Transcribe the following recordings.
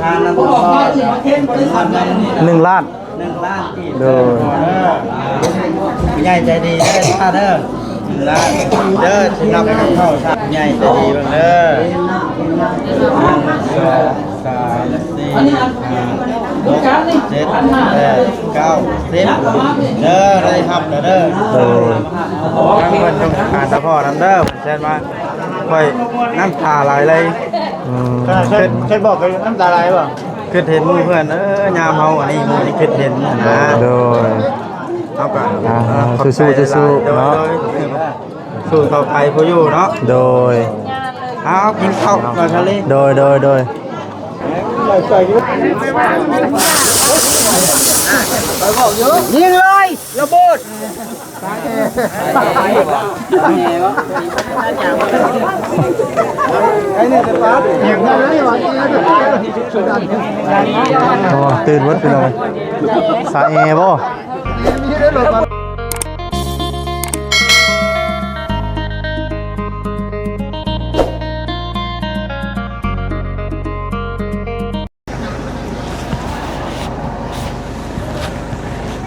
ທານນຳ ໜຶ່ງລ້ານ ໜຶ່ງລ້ານກີບ ໂດຍ ເດີ ຜູ້ໃຫຍ່ໃຈດີເດີ ເດີ ໜຶ່ງລ້ານເດີ ສຳລັບກັບເຂົ້າ ຜູ້ໃຫຍ່ໃຈດີເບິ່ງເດີ ໜຶ່ງ ສອງ ສາມ ສີ່ ຫ້າ ຫົກ ເຈັດ ແປດ ເກົ້າ ສິບ ເດີ ໄດ້ຮັບແລ້ວເດີ ໂດຍ ທາງເພິ່ນຕ້ອງການສະເພາະນຳເດີ ເພິ່ນແຊດມາ ຂ້ອຍນ້ຳຕາໄຫຼເລີຍ ອືມ ເຄີຍ ເຄີຍບອກ ເຄີຍນ້ຳຕາໄຫຼບໍ່? ຄິດເຫັນໝູ່ເພື່ອນ ເອີ ຍາມເຮົາອັນນີ້ ໝູ່ນີ້ຄິດເຫັນຫັ້ນນະ ໂດຍ ເຮົາກໍ ອ່າ ຂອບໃຈຫຼາຍໆ ສູ້ໆ ເນາະ ໂດຍ ສູ້ຕໍ່ໄປຜູ້ຢູ່ເນາະ ໂດຍ ເອົາ ກິນເຂົ້າກ່ອນຊາລີ ໂດຍ ໂດຍ ໂດຍ ຍິງເລີຍ ລະເບີດ ໂອ້ ຕື່ນເບິດພີ່ນ້ອງເອີຍ ສາຍແອບໍ່?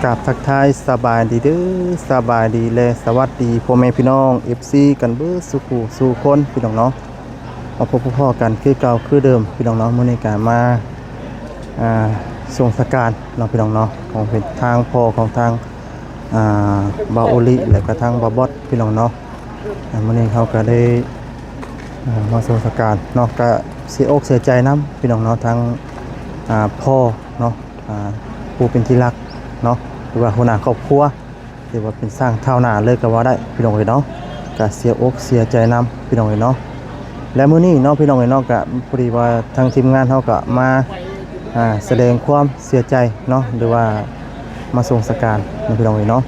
ກາບທັກທາຍສະບາຍດີເດີ ສະບາຍດີ ແລະ ສະຫວັດດີພໍ່ແມ່ພີ່ນ້ອງ ເອັຟຊີ ກັນເບິດສູ່ຜູ້ສູ່ຄົນ ພີ່ນ້ອງເນາະ ມາພົບມາພໍ້ກັນຄືເກົ່າຄືເດີມ ພີ່ນ້ອງເນາະ ມື້ນີ້ກະມາ ອ່າ ສົ່ງສະການເນາະ ພີ່ນ້ອງເນາະ ຂອງເປັນທາງພໍ່ຂອງທາງ ອ່າ ບ່າວໂອລິ ແລະກະທາງບ່າວບອດ ພີ່ນ້ອງເນາະ ອ່າ ມື້ນີ້ເຮົາກະໄດ້ ອ່າ ມາສົ່ງສະການເນາະ ກະເສຍອົກເສຍໃຈນຳ ພີ່ນ້ອງເນາະ ທາງ ອ່າ ພໍ່ເນາະ ອ່າ ຜູ້ເປັນທີ່ຮັກເນາະ ຫຼືວ່າຫົວໜ້າຄອບຄົວ ຖືວ່າເປັນຊ້າງທ້າວນາເລີຍກໍວ່າໄດ້ ພີ່ນ້ອງເອີຍເນາະ ກະເສຍອົກເສຍໃຈນຳ ພີ່ນ້ອງເອີຍເນາະ ແລະ ມື້ນີ້ເນາະ ພີ່ນ້ອງເອີຍເນາະ ກະພໍດີວ່າທາງທີມງານເຮົາກະມາ ອ່າ ສະແດງຄວາມເສຍໃຈເນາະ ຫຼືວ່າມາສົ່ງສະການເນາະ ພີ່ນ້ອງເອີຍເນາະ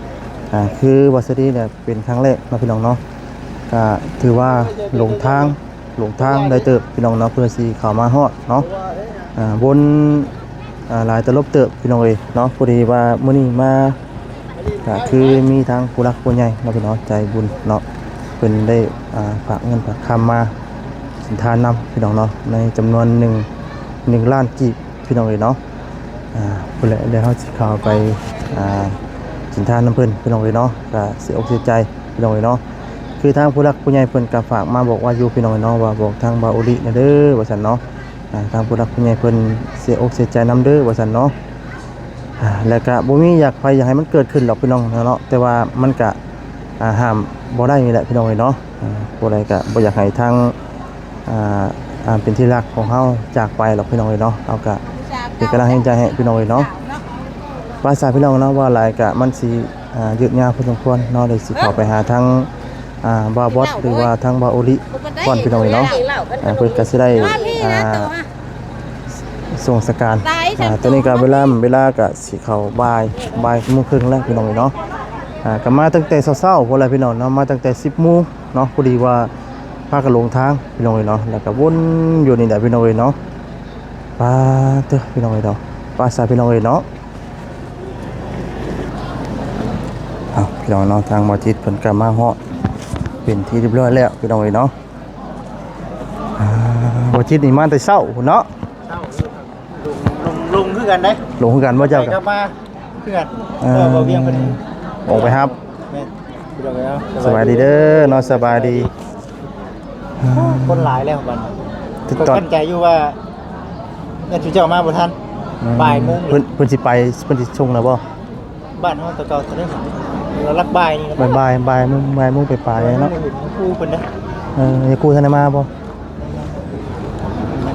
ອ່າ ຄືວ່າຊິດີແຫຼະ ເປັນຄັ້ງແລກເນາະ ພີ່ນ້ອງເນາະ ກະຖືວ່າຫຼົງທາງ ຫຼົງທາງໄດ້ເຕີບ ພີ່ນ້ອງເນາະ ເພື່ອຊິເຂົ້າມາຮອດເນາະ ອ່າ ວົນ ອ່າ ຫຼາຍຕະຫຼົບເຕີບ ພີ່ນ້ອງເອີຍເນາະ ພໍດີວ່າມື້ນີ້ມາ ກະຄືມີທາງຜູ້ຫຼັກຜູ້ໃຫຍ່ເນາະ ພີ່ນ້ອງ ໃຈບຸນເນາະ ເພິ່ນໄດ້ ອ່າ ຝາກເງິນຝາກຄຳມາ ສິນທານນຳ ພີ່ນ້ອງເນາະ ໃນຈຳນວນໜຶ່ງ ໜຶ່ງລ້ານກີບ ພີ່ນ້ອງເອີຍເນາະ ອ່າ ພຸ້ນແຫຼະ ແລ້ວເຮົາຊິເຂົ້າໄປ ອ່າ ສິນທານນຳເພິ່ນ ພີ່ນ້ອງເອີຍເນາະ ກະເສຍອົກເສຍໃຈ ພີ່ນ້ອງເອີຍເນາະ ຄືທາງຜູ້ຫຼັກຜູ້ໃຫຍ່ເພິ່ນກະຝາກມາບອກວ່າຢູ່ ພີ່ນ້ອງເອີຍເນາະ ວ່າບອກທາງບ່າວໂອລິແດ່ເດີ ວ່າຊັ້ນເນາະ ອ່າ ທາງຜູ້ຫຼັກຜູ້ໃຫຍ່ເພິ່ນເສຍອົກເສຍໃຈນຳເດີ ວ່າຊັ້ນເນາະ ອ່າ ແລະກະບໍ່ມີຢາກໃຜຢາກໃຫ້ມັນເກີດຂຶ້ນດອກ ພີ່ນ້ອງເນາະ ແຕ່ວ່າມັນກະ ອ່າ ຫ້າມບໍ່ໄດ້ນີ້ແຫຼະ ພີ່ນ້ອງເອີຍເນາະ ອ່າ ຜູ້ໃດກະບໍ່ຢາກໃຫ້ທາງ ອ່າ ອ່າ ເປັນທີ່ຮັກຂອງເຮົາຈາກໄປດອກ ພີ່ນ້ອງເອີຍເນາະ ເຮົາກະເປັນກຳລັງແຮງໃຈໃຫ້ ພີ່ນ້ອງເອີຍເນາະ ວ່າຊະ ພີ່ນ້ອງເນາະ ເວົ້າຫຼາຍກະມັນຊິ ອ່າ ຍືດຍາວພໍສົມຄວນເນາະ ເລີຍຊິເຂົ້າໄປຫາທາງ ອ່າ ບ່າວບອດ ຫຼືວ່າທາງບ່າວໂອລິກ່ອນ ພີ່ນ້ອງເອີຍເນາະ ອ່າ ເພິ່ນກະຊິໄດ້ ອ່າ ສົ່ງສະການ ອ່າ ຕອນນີ້ກະເວລາ ເວລາກະຊິເຂົ້າບ່າຍ ບ່າຍໂມງເຄິ່ງແລ້ວ ພີ່ນ້ອງເອີຍເນາະ ອ່າ ກະມາຕັ້ງແຕ່ເຊົ້າໆພຸ້ນແຫຼະ ພີ່ນ້ອງເນາະ ມາຕັ້ງແຕ່ສິບໂມງເນາະ ພໍດີວ່າພາກັນຫຼົງທາງ ພີ່ນ້ອງເອີຍເນາະ ແລ້ວກະວົນຢູ່ນີ້ແຫຼະ ພີ່ນ້ອງເອີຍເນາະ ປາດເຕີ ພີ່ນ້ອງເອີຍເນາະ ປາດຊະ ພີ່ນ້ອງເອີຍເນາະ ເອົາ ພີ່ນ້ອງເນາະ ທາງໝໍຈິດເພິ່ນກະມາຮອດເປັນທີ່ຮຽບຮ້ອຍແລ້ວ ພີ່ນ້ອງເອີຍເນາະ ອ່າ ໝໍຈິດນີ້ມາແຕ່ເຊົ້າພຸ້ນເນາະ ເຊົ້າ ລົງ ລົງ ລົງຄືກັນເດ້ ລົງຄືກັນບໍ່ເຈົ້າ ໄປກັບມາຄືກັນ ເອີ ເອີ ບໍ່ວຽງເພິ່ນ ອອກໄປຮັບ ແມ່ນ ພີ່ນ້ອງເອີຍເນາະ ສະບາຍດີເດີເນາະ ສະບາຍດີ ຄົນຫຼາຍແລ້ວບັດນີ້ ຕອນ ຂ້ອຍກັ້ນໃຈຢູ່ວ່າແມ່ນເຈົ້າມາບໍ່ທັນ ອືມ ບ່າຍໂມງ ເພິ່ນ ເພິ່ນຊິໄປ ເພິ່ນຊິສົ່ງແລ້ວບໍ່? ບ້ານເຮົາແຕ່ເກົ່າ ຕອນນີ້ເຮົາລັກບ່າຍນີ້ແຫຼະ ບ່າຍ ບ່າຍ ບ່າຍໂມງ ບ່າຍໂມງປາຍໆເນາະ ບໍ່ເຫັນຄູເພິ່ນເດ້ ເອີ ຍາຄູທັນໄດ້ມາບໍ່?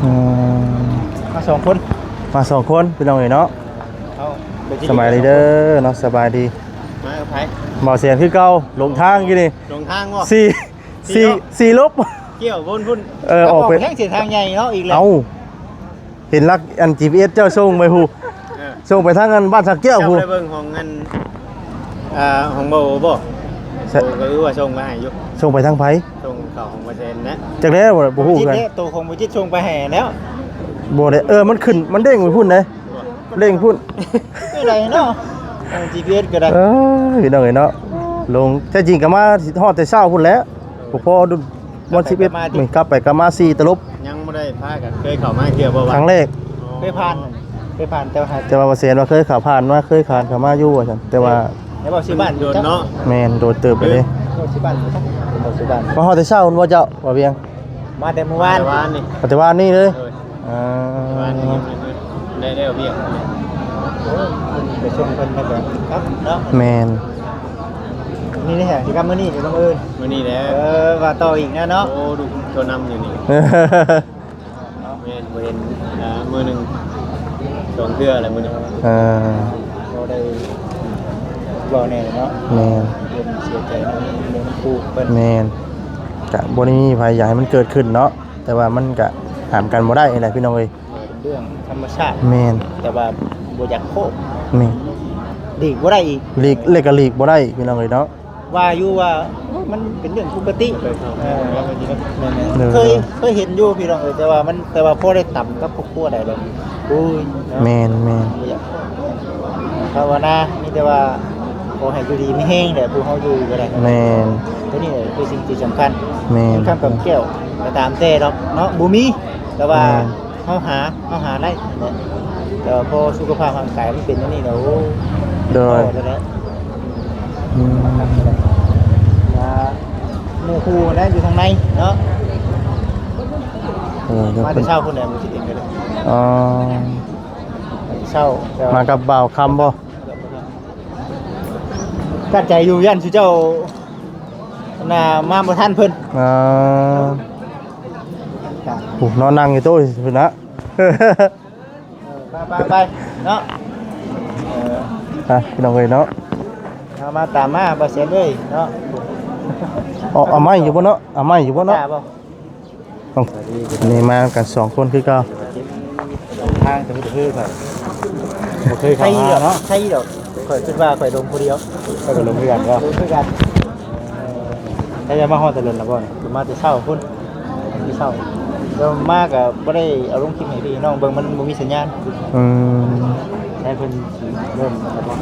ອືມ ມາສອງຄົນ ມາສອງຄົນ ພີ່ນ້ອງເອີຍເນາະ ເອົາ ສະບາຍດີເດີເນາະ ສະບາຍດີ. ມາກັບໃຜ? ເບົາແສນຄືເກົ່າ ຫຼົງທາງຢູ່ນີ້. ຫຼົງທາງບໍ່? ສີ່ ສີ່ເນາະ ສີ່ລົບ ກ່ຽວວົນພຸ້ນ. ເອີ ອອກໄປ ແຮງເສັ້ນທາງໃຫຍ່ເນາະ ອີກແລ້ວ. ເອົ້າ ເຫັນຫຼັກອັນ ຈີພີເອັສ ເຈົ້າສົ່ງໄປພຸ້ນ. ເອີ ສົ່ງໄປທາງອັນບ້ານສັກແກ້ວພຸ້ນ. ເຈົ້າໄດ້ເບິ່ງຂອງອັນ ອ່າ ຂອງບໍ່ ບໍ່? ໃຊ່ ໂອ້ ກໍຄືວ່າສົ່ງມາໃຫ້ຢູ່. ສົ່ງໄປທາງໃຜ? ສົ່ງເຂົ້າຂອງບໍ່ແສນນະ. ຈັກແລ້ວ ບໍ່ຮູ້ຄືກັນ. ໂຕຂອງບໍ່ຈິດສົ່ງໄປໃຫ້ແລ້ວ. ບໍ່ໄດ້ ເອີ ມັນຂຶ້ນ ມັນເດ້ງໄປພຸ້ນເດ້. ເລັ່ງພຸ້ນ ຄືໃດເນາະ ເອີ ຈີພີເອັສກໍໄດ້. ເອີ ພີ່ນ້ອງເອີຍເນາະ ລົງ ແທ້ຈິງກໍມາຮອດແຕ່ເຊົ້າພຸ້ນແຫຼະ ບໍ່ພໍດຸນ ວັນສິບເອັດ ກັບໄປກັບມາ ນີ້ ກັບໄປກັບມາສີ່ຕະຫຼົບ. ຍັງບໍ່ໄດ້ພາກັນເຄີຍເຂົ້າມາເທື່ອບໍ່ວ່າ? ຄັ້ງແລກ. ເຄີຍຜ່ານ ເຄີຍຜ່ານ ແຕ່ວ່າ ແຕ່ວ່າບໍ່ແສນວ່າເຄີຍເຂົ້າ ຜ່ານມາ ເຄີຍຜ່ານເຂົ້າມາຢູ່ວ່າຊັ້ນ ແຕ່ວ່າ ແຕ່ວ່າຊິບ້ານຢູ່ເນາະ. ແມ່ນ ໂດນເຕີບໄປເດ້. ເຈົ້າຊິບ້ານ ເຈົ້າຊິບ້ານ ມາຮອດແຕ່ເຊົ້າພຸ້ນບໍ່ເຈົ້າ ບໍ່ວຽງ? ມາແຕ່ມື້ວານ ມາແຕ່ວານນີ້ ມາແຕ່ວານນີ້ເລີຍ. ໂດຍ ອ່າ ແຕ່ວ່ານີ້ໄດ້ແລ້ວວຽກ ໄປສົ່ງເພິ່ນແລ້ວກໍກັບເນາະ. ແມ່ນ ນີ້ແຫຼະ ຊິກັບມື້ນີ້ຫຼືມື້ອື່ນ? ມື້ນີ້ແຫຼະ. ເອີ ວ່າຕໍ່ອີກແນ່ເນາະ. ໂອ້ ລູກໂຕນຳຢູ່ນີ້. ແມ່ນ ບໍ່ເຫັນ ອ່າ ມື້ໜຶ່ງສອງເທື່ອແລ້ວມື້ນີ້. ເອີ ບໍ່ໄດ້ເວົ້າແນ່ເນາະ. ແມ່ນ ເພິ່ນເສຍໃຈນຳເລື່ອງຄູເພິ່ນ. ແມ່ນ ກະບໍ່ໄດ້ມີໃຜຢາກໃຫ້ມັນເກີດຂຶ້ນເນາະ ແຕ່ວ່າມັນກະຫ້າມກັນບໍ່ໄດ້ຫັ້ນແຫຼະ ພີ່ນ້ອງເອີຍ. ເປັນເລື່ອງທຳມະຊາດ. ແມ່ນ ແຕ່ວ່າບໍ່ຢາກໂຄບ. ແມ່ນ ຫຼີກບໍ່ໄດ້ອີກ ຫຼີກ ແລ້ວກໍຫຼີກບໍ່ໄດ້ ພີ່ນ້ອງເອີຍເນາະ. ວ່າຢູ່ວ່າ ໂອ້ຍ ມັນເປັນເລື່ອງປົກກະຕິ. ເອີ ແມ່ນໆ ເຄີຍ ເຄີຍເຫັນຢູ່ ພີ່ນ້ອງເອີຍ ແຕ່ວ່າມັນ ແຕ່ວ່າພໍໄດ້ຕຳກັບຄອບຄົວໄດ້ແລ້ວ ໂອ້ຍ ເນາະ. ແມ່ນໆ ບໍ່ຢາກ ພາວະນາ ມີແຕ່ວ່າຂໍໃຫ້ຢູ່ດີມີແຮງແຫຼະ ຜູ້ເຮົາຢູ່ກໍໄດ້. ແມ່ນ ຕົວນີ້ແຫຼະຄືສິ່ງທີ່ສຳຄັນ. ແມ່ນ ເງິນຄຳກຳແກ້ວກໍຕາມແຕ່ດອກເນາະ ບໍ່ມີ ແຕ່ວ່າ ແມ່ນ ເຮົາຫາ ເຮົາຫາໄດ້ຫັ້ນແຫຼະ ແຕ່ວ່າພໍສຸຂະພາບຮ່າງກາຍມັນເປັນແນວນີ້ແລ້ວ ໂອ້ ໂດຍ ພໍແລ້ວແຫຼະ. ອືມ ວ່າໝູ່ຄູ່ນະຢູ່ທາງໃນເນາະ. ເອີ ມາແຕ່ເຊົ້າພຸ້ນແຫຼະ ມື້ທີ່ເປັນກໍໄດ້. ອໍ ເຊົ້າ ມາກັບບ່າວຄຳບໍ່? ກັດໃຈຢູ່ ຢ້ານຊຸເຈົ້ານະມາບໍ່ທັນເພິ່ນ. ອໍ ໂອ້ ນອນນັ່ງຢູ່ໂຕະພຸ້ນນະ. ເອີ ໄປໆໆ ເນາະ. ເອີ ອ່ະ ພີ່ນ້ອງເອີຍເນາະ ເອົາມາຕາມມາ ບໍ່ເສຍເລີຍເນາະ. ເອົາ ເອົາໄມ້ຢູ່ບໍ່ເນາະ ເອົາໄມ້ຢູ່ບໍ່ເນາະ. ຕ້າບໍ່? ນີ້ມານຳກັນສອງຄົນຄືເກົ່າ. ທາງຈະບໍ່ຄືຂ້ອຍ ບໍ່ເຄີຍເຂົ້າມາເນາະ. ໃຊ່ດອກ ຂ້ອຍຄິດວ່າຂ້ອຍລົງຜູ້ດຽວ. ຂ້ອຍກໍລົງຄືກັນບໍ່? ລົງຄືກັນ. ຖ້າຈະມາຮອດແຕ່ເດີນລະບໍ່ນີ້? ມາແຕ່ເຊົ້າພຸ້ນ ແຕ່ເຊົ້າ ແລ້ວມາກໍບໍ່ໄດ້ເອົາລົງຄລິບໃຫ້ພີ່ນ້ອງເບິ່ງ ມັນບໍ່ມີສັນຍານ. ອືມ ໃຫ້ເພິ່ນເລີ່ມລະບໍ່?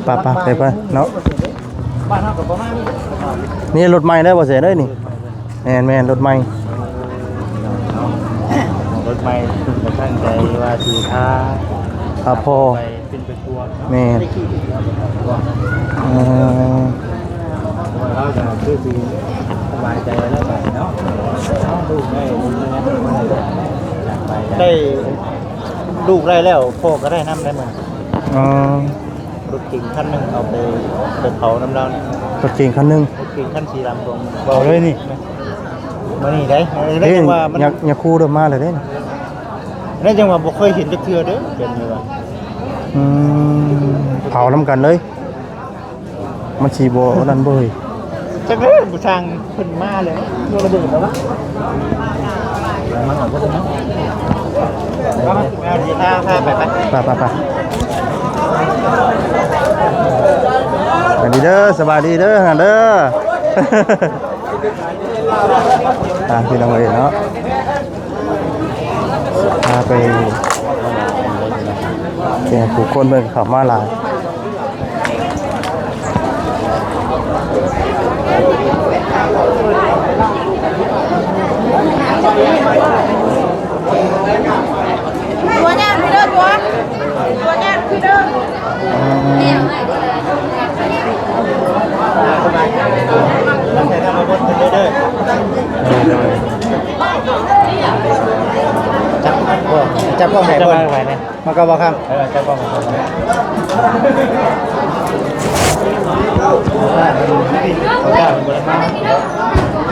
ໄປໆ ໄປໆ ເນາະ. ບ້ານເຮົາກໍປະມານນີ້ ນີ້ລົດໃໝ່ເດີ ບໍ່ເສຍເດີນີ້. ແມ່ນໆ ລົດໃໝ່ ລົດໃໝ່ ເພິ່ນກໍຕັ້ງໃຈວ່າຊິພາ ພາພໍ່ ໄປຂຶ້ນໄປຄົວເນາະ. ແມ່ນ ເອີ ລາວກໍຄືຊິສະບາຍໃຈແລ້ວບາດນີ້ເນາະ. ລູກໄດ້ ໄດ້ລູກໄດ້ແລ້ວ ພໍ່ກໍໄດ້ນຳໄດ້ມື້. ອໍ ລົດເກັງຄັນໜຶ່ງເອົາໄປ ໄປເຜົານຳລາວ. ລົດເກັງຄັນໜຶ່ງ ລົດເກັງຄັນສີດຳຂອງເຮົາເລີຍນີ້. ມື້ນີ້ໄດ໋ ເອີ ຈັ່ງວ່າມັນ ຍາຄູເລີ່ມມາແລ້ວເດ້. ນັ້ນຈັ່ງວ່າບໍ່ເຄີຍເຫັນຈັກເທື່ອເດີ ເປັນແບບວ່າ ອືມ ເຜົານຳກັນເລີຍ ມັນຊິບໍ່ນັ້ນບໍ່ເຮີ້ຍ? ຈັກເດີ ຜູ້ຊ່າງເພິ່ນມາເລີຍ ບໍ່ລະເບີດແລ້ວວະ. ມາຫອດບໍ່ເຖິງເນາະ. ເອົາ ເດີນທາງ ພາໄປ ໄປ ໄປ ໄປ ໄປ. ສະບາຍດີເດີ ສະບາຍດີເດີຫັ້ນເດີ. ອ່າ ພີ່ນ້ອງເອີຍເນາະ ພາໄປ ແຂກຜູ້ຄົນເພິ່ນເຂົ້າມາຫຼາຍ. ຕົວຍາກຄືເດີ ຕົວ ຕົວຍາກຄືເດີ. ຈັບບໍ່ ຈັບກ້ອງໃຫ້ເພິ່ນ ມາກັບບໍ່ຄຳ. ເອີ ຈັບກ້ອງໃຫ້ເພິ່ນ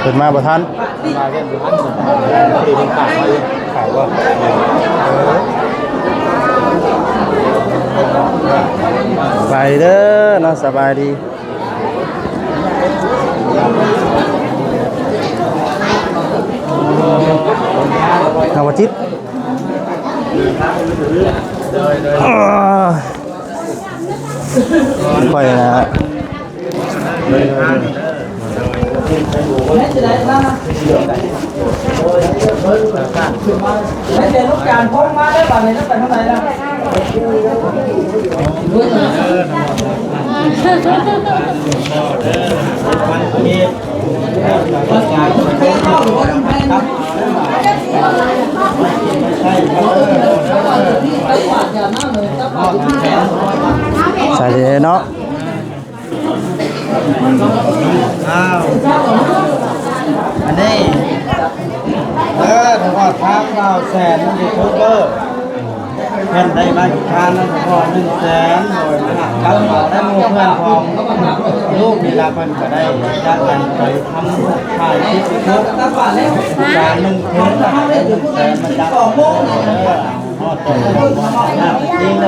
ເພິ່ນມາບໍ່ທັນ. ມາວຽກຢູ່ຫັ້ນ ເພິ່ນຂາຍບໍ່? ເອີ ไปเด้อเนาะ สบายดี เอาบ่จิต อ่า ค่อยนะ ใส่เลยเนาะ ອ້າວ ອັນນີ້ ເອີ ທາງບ່າວແສນ ຢູທູບເບີ ເພິ່ນໄດ້ມາກິນທານນຳພໍ່ໜຶ່ງແສນ ໂດຍມາຮັບກັບເອົາ ແລະ ໝູ່ເພື່ອນຂອງລູກນີ້ລະ ເພິ່ນກໍໄດ້ຈາກກັນໄປທຳຖ່າຍຄລິບຢູທູບ ຈານໜຶ່ງເທິງ ແສນມາຈັບ ເອີ ຮອດຕົວ ໂອ້ ທາງຫົວໜ້າເພິ່ນ ເອ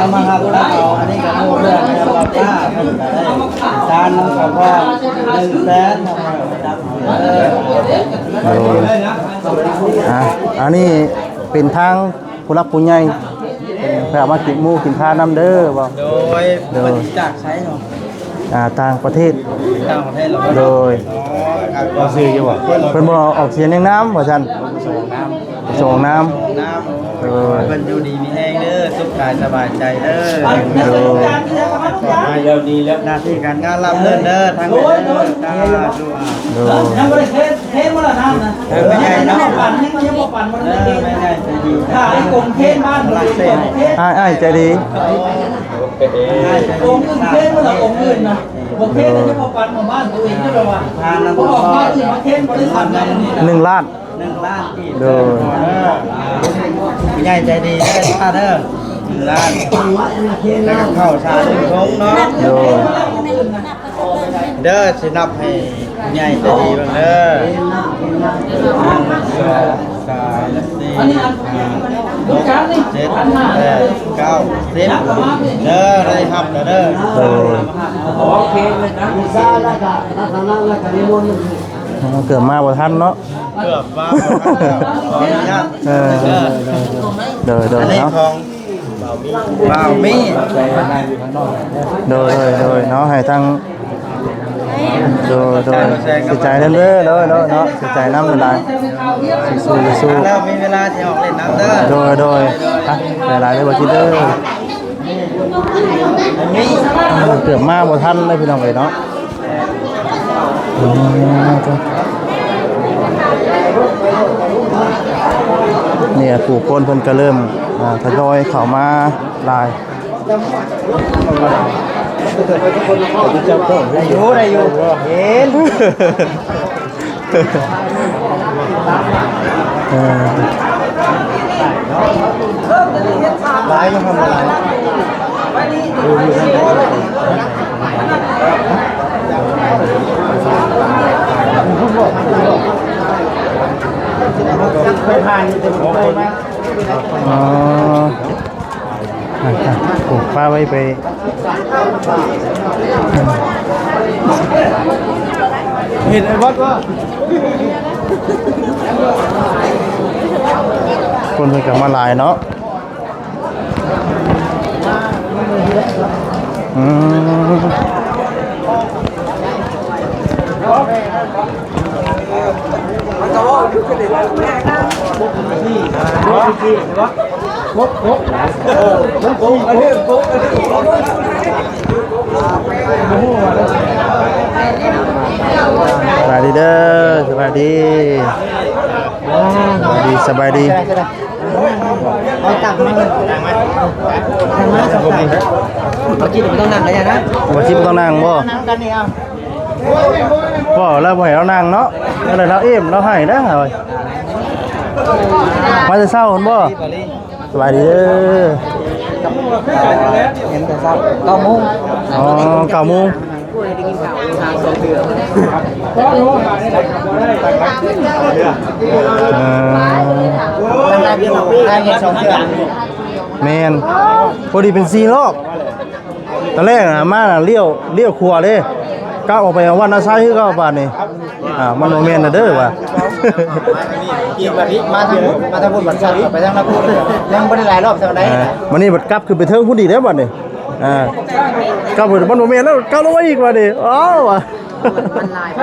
ົາມາຮັບຕາເອົາ ອັນນີ້ກໍຮູ້ເລື່ອງແລ້ວວ່າປ້າເພິ່ນກໍໄດ້ສານນຳສະເພາະໜຶ່ງແສນ ໂດຍ ອ່າ ອັນນີ້ເປັນທາງຜູ້ຫຼັກຜູ້ໃຫຍ່ ເພິ່ນເອົາມາກິນໝູ່ກິນທານນຳເດີບໍ່? ໂດຍ ໂດຍ ເພິ່ນຈາກໃສເນາະ? ອ່າ ຕ່າງປະເທດ ຕ່າງປະເທດເລີຍ ໂດຍ ອໍ ເຂົາຊື່ຢູ່ບໍ່? ເພິ່ນບໍ່ອອກສຽງນຽງນາມວ່າຊັ້ນ ບໍ່ປະສົງອອກນາມ ບໍ່ປະສົງອອກນາມ ບໍ່ປະສົງອອກນາມ ໂດຍ ເພິ່ນຢູ່ດີມີແຮງເດີ ສຸກກາຍສະບາຍໃຈເດີ ໂດຍ ປອດໄພ ໜ້າທີ່ການງານລາບເລີນເດີ ທາງເດີ ໂດຍ ຍັງບໍ່ໄດ້ເທ ເທບໍ່ລະນ້ຳນະ ເອີ ແມ່ໃຫຍ່ເນາະ ຍັງບໍ່ປັ່ນ ຍັງບໍ່ປັ່ນ ເອີ ແມ່ໃຫຍ່ໃຈດີ ຖ້າໄອ້ກົງເທບ້ານ ອ້າຍ ອ້າຍໃຈດີ ໂອ້ ອ້າຍໃຈດີ ກົງອື່ນເທບໍ່ລະ ກົງອື່ນນະ ບໍ່ເທແລ້ວຈະບໍ່ປັ່ນມາບ້ານໂຕເອງເດີວ່າ ບໍ່ອອກມາອື່ນມາເທບໍລິສັດນັ້ນນີ້ນະ ໜຶ່ງລ້ານ ໜຶ່ງລ້ານກີບ ໂດຍ ເດີ ຜູ້ໃຫຍ່ໃຈດີເດີ ເດີ ໜຶ່ງລ້ານ ແລ້ວກໍເຂົ້າສາມສິບຖົງເນາະ ໂດຍ ເດີ ຊິນັບໃຫ້ຜູ້ໃຫຍ່ໃຈດີເບິ່ງເດີ ໜຶ່ງ ສອງ ສາມ ສີ່ ຫ້າ ຫົກ ເຈັດ ແປດ ເກົ້າ ສິບ ເດີ ໄດ້ຮັບແລ້ວເດີ ໂດຍ ເກືອບມາບໍ່ທັນເນາະ ເກືອບມາບໍ່ທັນແລ້ວ ຂໍອະນຸຍາດ ເອີ ໂດຍ ໂດຍ ອັນນີ້ ເນາະ ຂອງບ່າວມີ ໂດຍ ໂດຍ ໂດຍ ເນາະ ໃຫ້ທາງ ໂດຍ ໂດຍ ເສຍໃຈນຳເດີ ໂດຍ ໂດຍ ເນາະ ເສຍໃຈນຳຫຼາຍໆ ສູ້ໆ ສູ້ໆ ແລ້ວມີເວລາຊິອອກຫຼິ້ນນຳເດີ ໂດຍ ໂດຍ ອ່ະ ຫຼາຍໆ ເດີ ບໍ່ຈິດເດີ ເກືອບມາບໍ່ທັນເລີຍ ພີ່ນ້ອງເອີຍເນາະ ອືມ ນີ້ ຜູ້ຄົນເພິ່ນກໍເລີ່ມ ອ່າ ທະຍອຍເຂົ້າມາຫຼາຍ ໄດ້ຢູ່ ໄດ້ຢູ່ ເຫັນ ເອີ ຫຼາຍຢູ່ ທຳຫຼາຍ ອໍ ອ່ະ ອ່ະ ໂອ້ ປາໄວ້ໄປ ເຫັນໄອ້ບອດບໍ່? ຄົນເພິ່ນກໍມາຫຼາຍເນາະ ອືມ. ສະບາຍດີເດີ ສະບາຍດີ ສະບາຍດີ ສະບາຍດີ. ເອົາຕັກມາເລີຍ ຕັກມາ ຕັກມາ ບໍ່ຈິດບໍ່ຕ້ອງນັ່ງກໍໄດ້ນະ ບໍ່ຈິດບໍ່ຕ້ອງນັ່ງບໍ່? ນັ່ງກັນນີ້ ເອົາ ບໍ່ ລາວບໍ່ໃຫ້ລາວນັ່ງເນາະ ລາວອີ່ມ ລາວໃຫ້ເດີ ມາແຕ່ເຊົ້າພຸ້ນບໍ່? ສະບາຍດີເດີ ເຫັນແຕ່ເຊົ້າ ເກົ້າໂມງ ອໍ ເກົ້າໂມງ. ໄດ້ຍິນຂ່າວຢູ່ທາງສອງເທື່ອ ເອີ ແມ່ນ ພໍດີເປັນສີ່ລອບ ຕອນແລກນະ ມານະລ້ຽວ ລ້ຽວຂວາເດ້ ກັບອອກໄປວັດນາໄຊຄືເກົ່າບາດນີ້ ອ່າ ມັນບໍ່ແມ່ນລະເດີວ່າ ມາທາງ ມາທາງພຸ້ນບັດສັດ ໄປທາງນາພຸ້ນ ຍັງບໍ່ໄດ້ຫຼາຍລອບສ່ຳໃດ ອ່າ ບາດນີ້ບັດກັບຂຶ້ນໄປເທິງພຸ້ນອີກເດ້ບາດນີ້ ອ່າ ກັບ ມັນບໍ່ແມ່ນແລ້ວ ກັບລົງມາອີກບາດນີ້ ອ້າວ ມັນຫຼາຍ ເ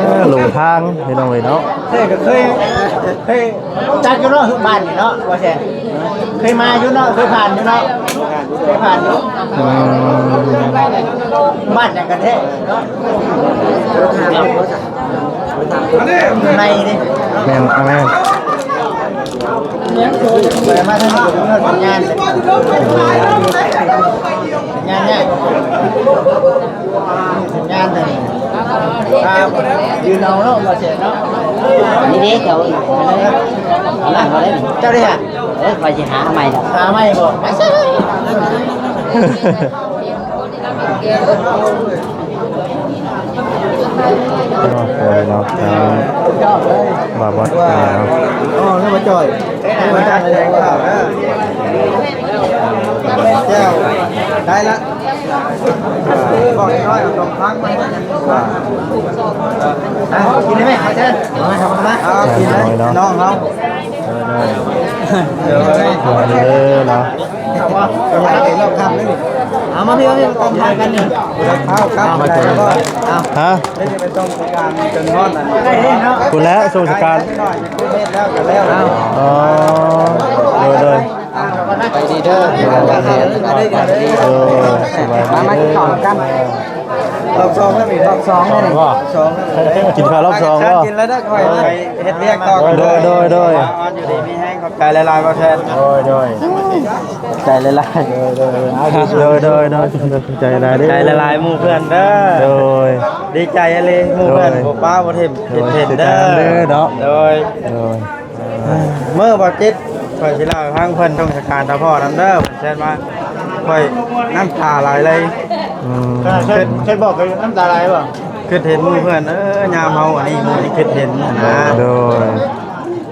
ອີ ຫຼົງທາງພີ່ນ້ອງເອີຍເນາະ ເຄີຍ ເຄີຍ ເຄີຍຈັກຢູ່ເນາະ ບ້ານນີ້ເນາະ ວ່າແຊນ ເຄີຍມາຢູ່ເນາະ ເຄີຍຜ່ານຢູ່ເນາະ ເຄີຍຜ່ານຢູ່ ອືມ ບ້ານຫຍັງກັນແທ້ເນາະ ໃນນີ້ ແມ່ນ ອ່າ ແມ່ນ ໄປມາທາງນີ້ກໍມີຮອດສັນຍານເລີຍ ສັນຍານຍາກ ສັນຍານເລີຍ ອ່າ ຢືນເອົາເນາະ ບໍ່ເສຍເນາະ ນີ້ເດ້ ເຈົ້າ ເອົາຫຼັງມາເລີຍ ເຈົ້າເດ້ຫະ ເອີ ຂ້ອຍຊິຫາໃໝ່ດອກ ຫາໃໝ່ບໍ່ ໄປຊະ ເນາະ ເນາະ ອ່າ ບ່າວບອດ ອ່າ ອໍ ນຶກວ່າຈ່ອຍ ນຶກວ່າຈ່ອຍ ແຈ່ວ ໄດ້ລະ ບອກນ້ອຍ ເອົາສອງພັນມາ ອ່າ ອ່າ ກິນໄດ້ໄໝ ອາຈານ ເອົາ ກິນເລີຍ ນ້ອງເຮົາ ເດີ ເດີ ເດີ ເນາະ ເອົາມາພີ່ ມາພີ່ ຕ້ອງທານກັນນີ້ ເອົາ ເອົາ ຮະ ໄດ້ໄປສົ່ງສະການຈົນຮອດນັ້ນ ພຸ້ນແຫຼະ ສົ່ງສະການ ເຮັດແລ້ວກໍແລ້ວ ອໍ ໂດຍ ໂດຍ ໄປດີເດີ ເອີ ສະບາຍດີ ມາ ມາກິນເຂົ້ານຳກັນ ລອບສອງແລ້ວນີ້ ລອບສອງແລ້ວນີ້ ສອງແລ້ວ ກິນເຂົ້າລອບສອງບໍ່ ກິນແລ້ວເດີ ຂ້ອຍໄປເຮັດວຽກຕໍ່ ໂດຍ ໂດຍ ໂດຍ ຢູ່ດີມີແຮງ ຂອບໃຈຫຼາຍໆ ບ່າວແທນ ໂດຍ ໂດຍ ຂອບໃຈຫຼາຍໆ ໂດຍ ໂດຍ ໂດຍ ໂດຍ ຂອບໃຈຫຼາຍເດີ ຂອບໃຈຫຼາຍໆ ໝູ່ເພື່ອນເດີ ໂດຍ ດີໃຈອີ່ຫຼີ ໝູ່ເພື່ອນ ໂດຍ ບໍ່ປ້າບໍ່ຖິ້ມ ໂດຍ ເຫັນເດີ ເດີເນາະ ໂດຍ ໂດຍ ມື້ບ່າວຈິດ ຂ້ອຍຊິເລົ່າໃຫ້ຟັງ ເພິ່ນສົ່ງສະການຕາພໍ່ນຳເດີ ເພິ່ນແຊດມາ ຂ້ອຍນ້ຳຕາໄຫຼເລີຍ ອືມ ເຄີຍ ເຄີຍບອກກັນນ້ຳຕາໄຫຼບໍ່? ຄິດເຫັນໝູ່ເພື່ອນ ເອີ ຍາມເຮົາອັນນີ້ ໝູ່ທີ່ຄິດເຫັນນະ ໂດຍ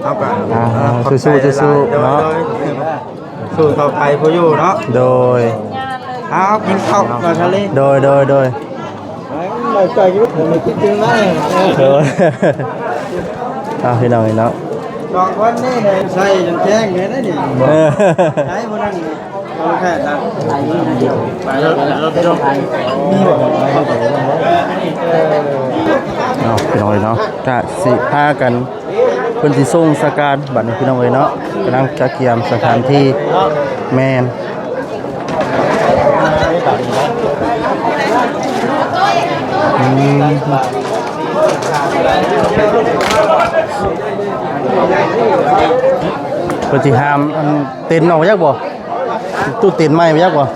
ເຮົາກໍ ອ່າ ເອີ ຂອບໃຈຫຼາຍໆ ສູ້ໆ ເນາະ ໂດຍ ສູ້ຕໍ່ໄປຜູ້ຢູ່ເນາະ ໂດຍ ເອົາ ກິນເຂົ້າກ່ອນ ໂດຍ ໂດຍ ໂດຍ ໂດຍ ເອົາ ພີ່ນ້ອງເນາະ ສອງຄົນນີ້ໃສ່ຈົນແຈ້ງເລີຍນະນີ້ ເອີ ໃຊ້ບໍ່ນັ້ນ ເອົາແຄ່ນັ້ນ ໄປແລ້ວ ໄປແລ້ວ ໄປແລ້ວ ມີບໍ່ ເອົາ ພີ່ນ້ອງເນາະ ກະຊິພາກັນ ເພິ່ນຊິສົ່ງສະການບັດນີ້ ພີ່ນ້ອງເອີຍເນາະ ກຳລັງກະກຽມສະຖານທີ່ ແມ່ນ ອືມ ເພິ່ນຊິຫາມອັນ ເຕັນອອກໄປຈັກບໍ່? ຕູ້ເຕັນໃໝ່ໄປຈັກບໍ່?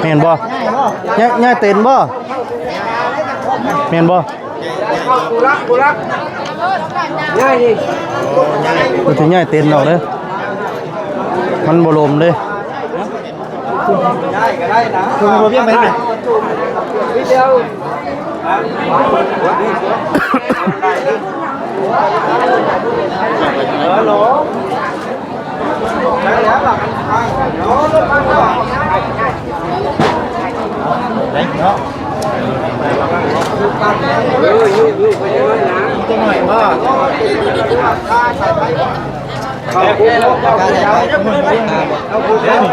ແມ່ນບໍ່? ຍ້າຍ ຍ້າຍເຕັນບໍ່? ແມ່ນບໍ່? ເພິ່ນຊິຍ້າຍເຕັນອອກເດີ ມັນບໍ່ລົມເດ້.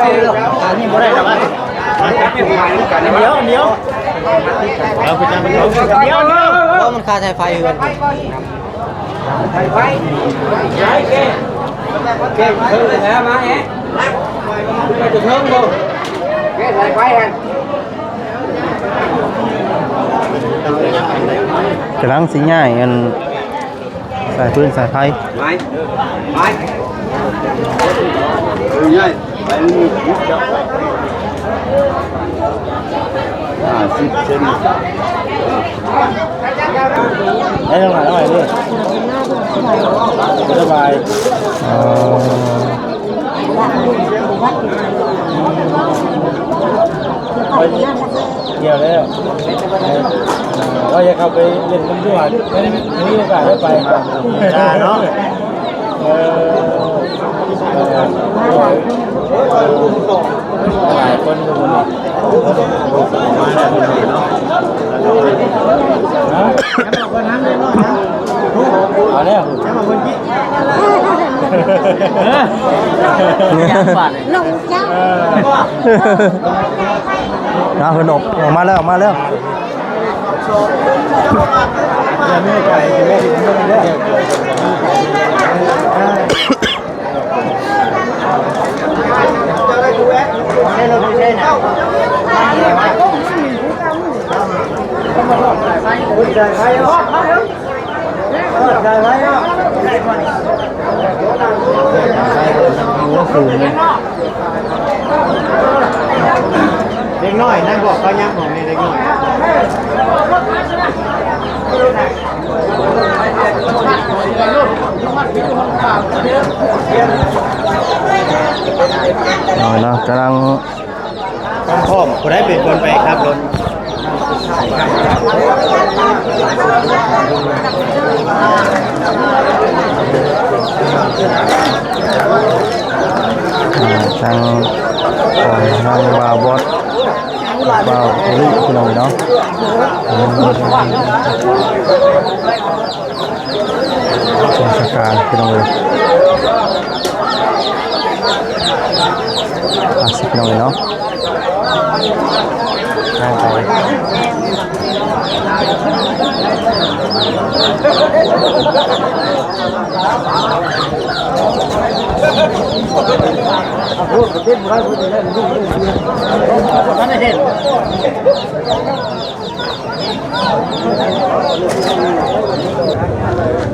ອັນນີ້ບໍ່ໄດ້ດອກ ດຽວ ດຽວ ດຽວ ບໍ່ ມັນຄາສາຍໄຟເຮືອນ ສາຍໄຟ ເກັບ ເກັບ ເອົາມາແຮະ ໄປເຖິງບໍ່ ແກ້ສາຍໄຟຫັ້ນ ກຳລັງຊິຍ້າຍອັນ ສາຍຟືນສາຍໄຟ ໄປ ໄປ ເອີ ໃຫຍ່ ໄປ ຫ້າສິບເຊັນ ໄດ້ເທົ່າໃດເລີຍ ສະບາຍ ອໍ. ດຽວແລ້ວ ວ່າຈະເຂົ້າໄປຫຼິ້ນນຳຢູ່ ມີໂອກາດໄດ້ໄປ ໄດ້ເນາະ. ເອີ ເອີ ຫຼາຍຄົນຢູ່ນີ້ ຮະ ເອົາແລ້ວ ເອີ ຍັງບາດນີ້ ລົງຈ້າ ເອີ ນະ ເພິ່ນອອກ ອອກມາແລ້ວ ອອກມາແລ້ວ. ເດັກນ້ອຍ ນາງບອກເຂົາຍັບຂອງແມ່ເດັກນ້ອຍ ເອົາເນາະ ກຳລັງ ພ້ອມ ຜູ້ໃດເປັນຄົນໄປຂັບລົດ? ອ່າ ທາງ ຂອງທາງບ່າວບອດ ບ່າວໂອລິ ພີ່ນ້ອງເນາະ. ອືມ ຊົງຊະການ ພີ່ນ້ອງເອີຍ ອ່ະ ພີ່ນ້ອງເອີຍເນາະ ໄປ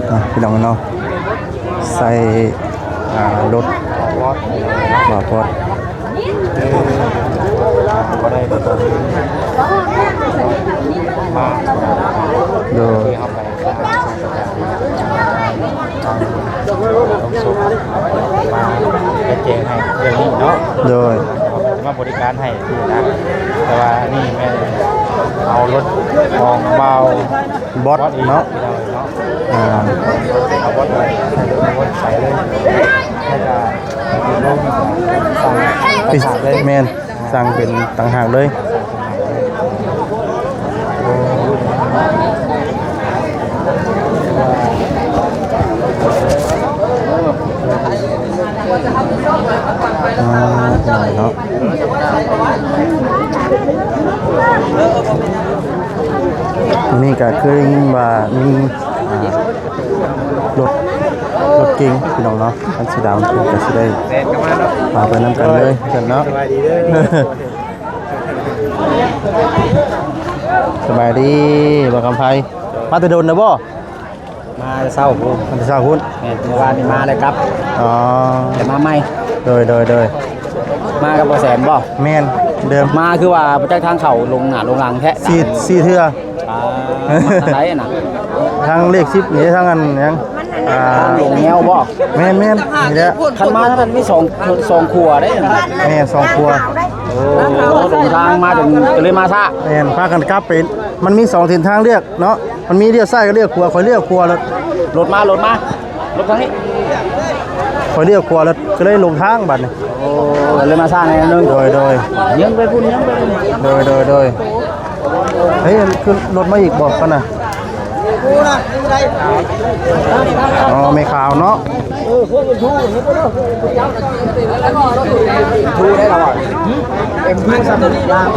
ອ່ະ ພີ່ນ້ອງເນາະ ໃສ່ ອ່າ ລົດ ມາພອດ ໂດຍ ມາແຈກໃຫ້ເລື່ອງນີ້ເນາະ ໂດຍ ມາບໍລິການໃຫ້ ນະ ແຕ່ວ່າອັນນີ້ແມ່ນເອົາລົດຂອງບ່າວບອດເນາະ ເນາະ ອ່າ ເອົາບອດໄປໃສ່ລົດ ເອົາບອດໃສ່ເລີຍ ແລ້ວກະລົງສັ່ງຕ່າງຫາກເລີຍ ແມ່ນ ສັ່ງເປັນຕ່າງຫາກເລີຍ. ອ່າ ເນາະ ມື້ນີ້ກະຄືໄດ້ຍິນວ່າມີ ອ່າ ລົດ ລົດເກັງ ພີ່ນ້ອງເນາະ ຄັນສີດຳ ເພິ່ນກະຊິໄດ້ພາໄປນຳກັນເລີຍ ຊັ້ນເນາະ. ສະບາຍດີ ສະບາຍດີ ບ່າວຄຳໄພ ມາແຕ່ດົນແລ້ວບໍ່? ມາແຕ່ເຊົ້າພຸ້ນ ມາແຕ່ເຊົ້າພຸ້ນ ແມ່ນ ມື້ວານນີ້ມາແລ້ວກັບ ອໍ ແຕ່ມາໃໝ່ ໂດຍ ໂດຍ ໂດຍ ມາກັບບໍ່ແສນບໍ່? ແມ່ນ ເດີມ ມາຄືວ່າບໍ່ຈັກທາງເຂົ້າ ລົງໜ້າລົງຫຼັງແທ້ ສີ່ ສີ່ເທື່ອ ອ່າ ມາທາງໃດນະ? ທາງເລກສິບນີ້ ທາງອັນຫຍັງ ອ່າ ທາງລົງແງວບໍ່? ແມ່ນໆ ນີ້ແຫຼະ ຄັນມາທາງນັ້ນມີສອງ ສອງຂົວເດ້ ແມ່ນ ສອງຂົວ ໂອ້ ລົງທາງມາຈົນ ກໍເລີຍມາຊ້າ ແມ່ນ ພາກັນກັບໄປ ມັນມີສອງເສັ້ນທາງເລືອກເນາະ ມັນມີລ້ຽວຊ້າຍກັບລ້ຽວຂວາ ຂ້ອຍລ້ຽວຂວາ ລົດ ລົດມາ ລົດມາ ລົດທາງນີ້ ຂ້ອຍລ້ຽວຂວາ ກໍເລີຍຫຼົງທາງບາດນີ້ ໂອ້ ເລີຍມາຊ້າໜ້ອຍໜຶ່ງ ໂດຍ ໂດຍ ຍັງໄປພຸ້ນ ຍັງໄປພຸ້ນ ໂດຍ ໂດຍ ໂດຍ ເຮີ້ຍ ຂຶ້ນລົດມາອີກບໍ່ ຄັນນະ? ອໍ ແມ່ຂາວເນາະ ເອີ ພວກມັນຮູ້ເຫັນບໍ່ເນາະ ຮູ້ໄດ້ລະວ່າ ເອັມ ຮູ້ຊ້ຳລາວ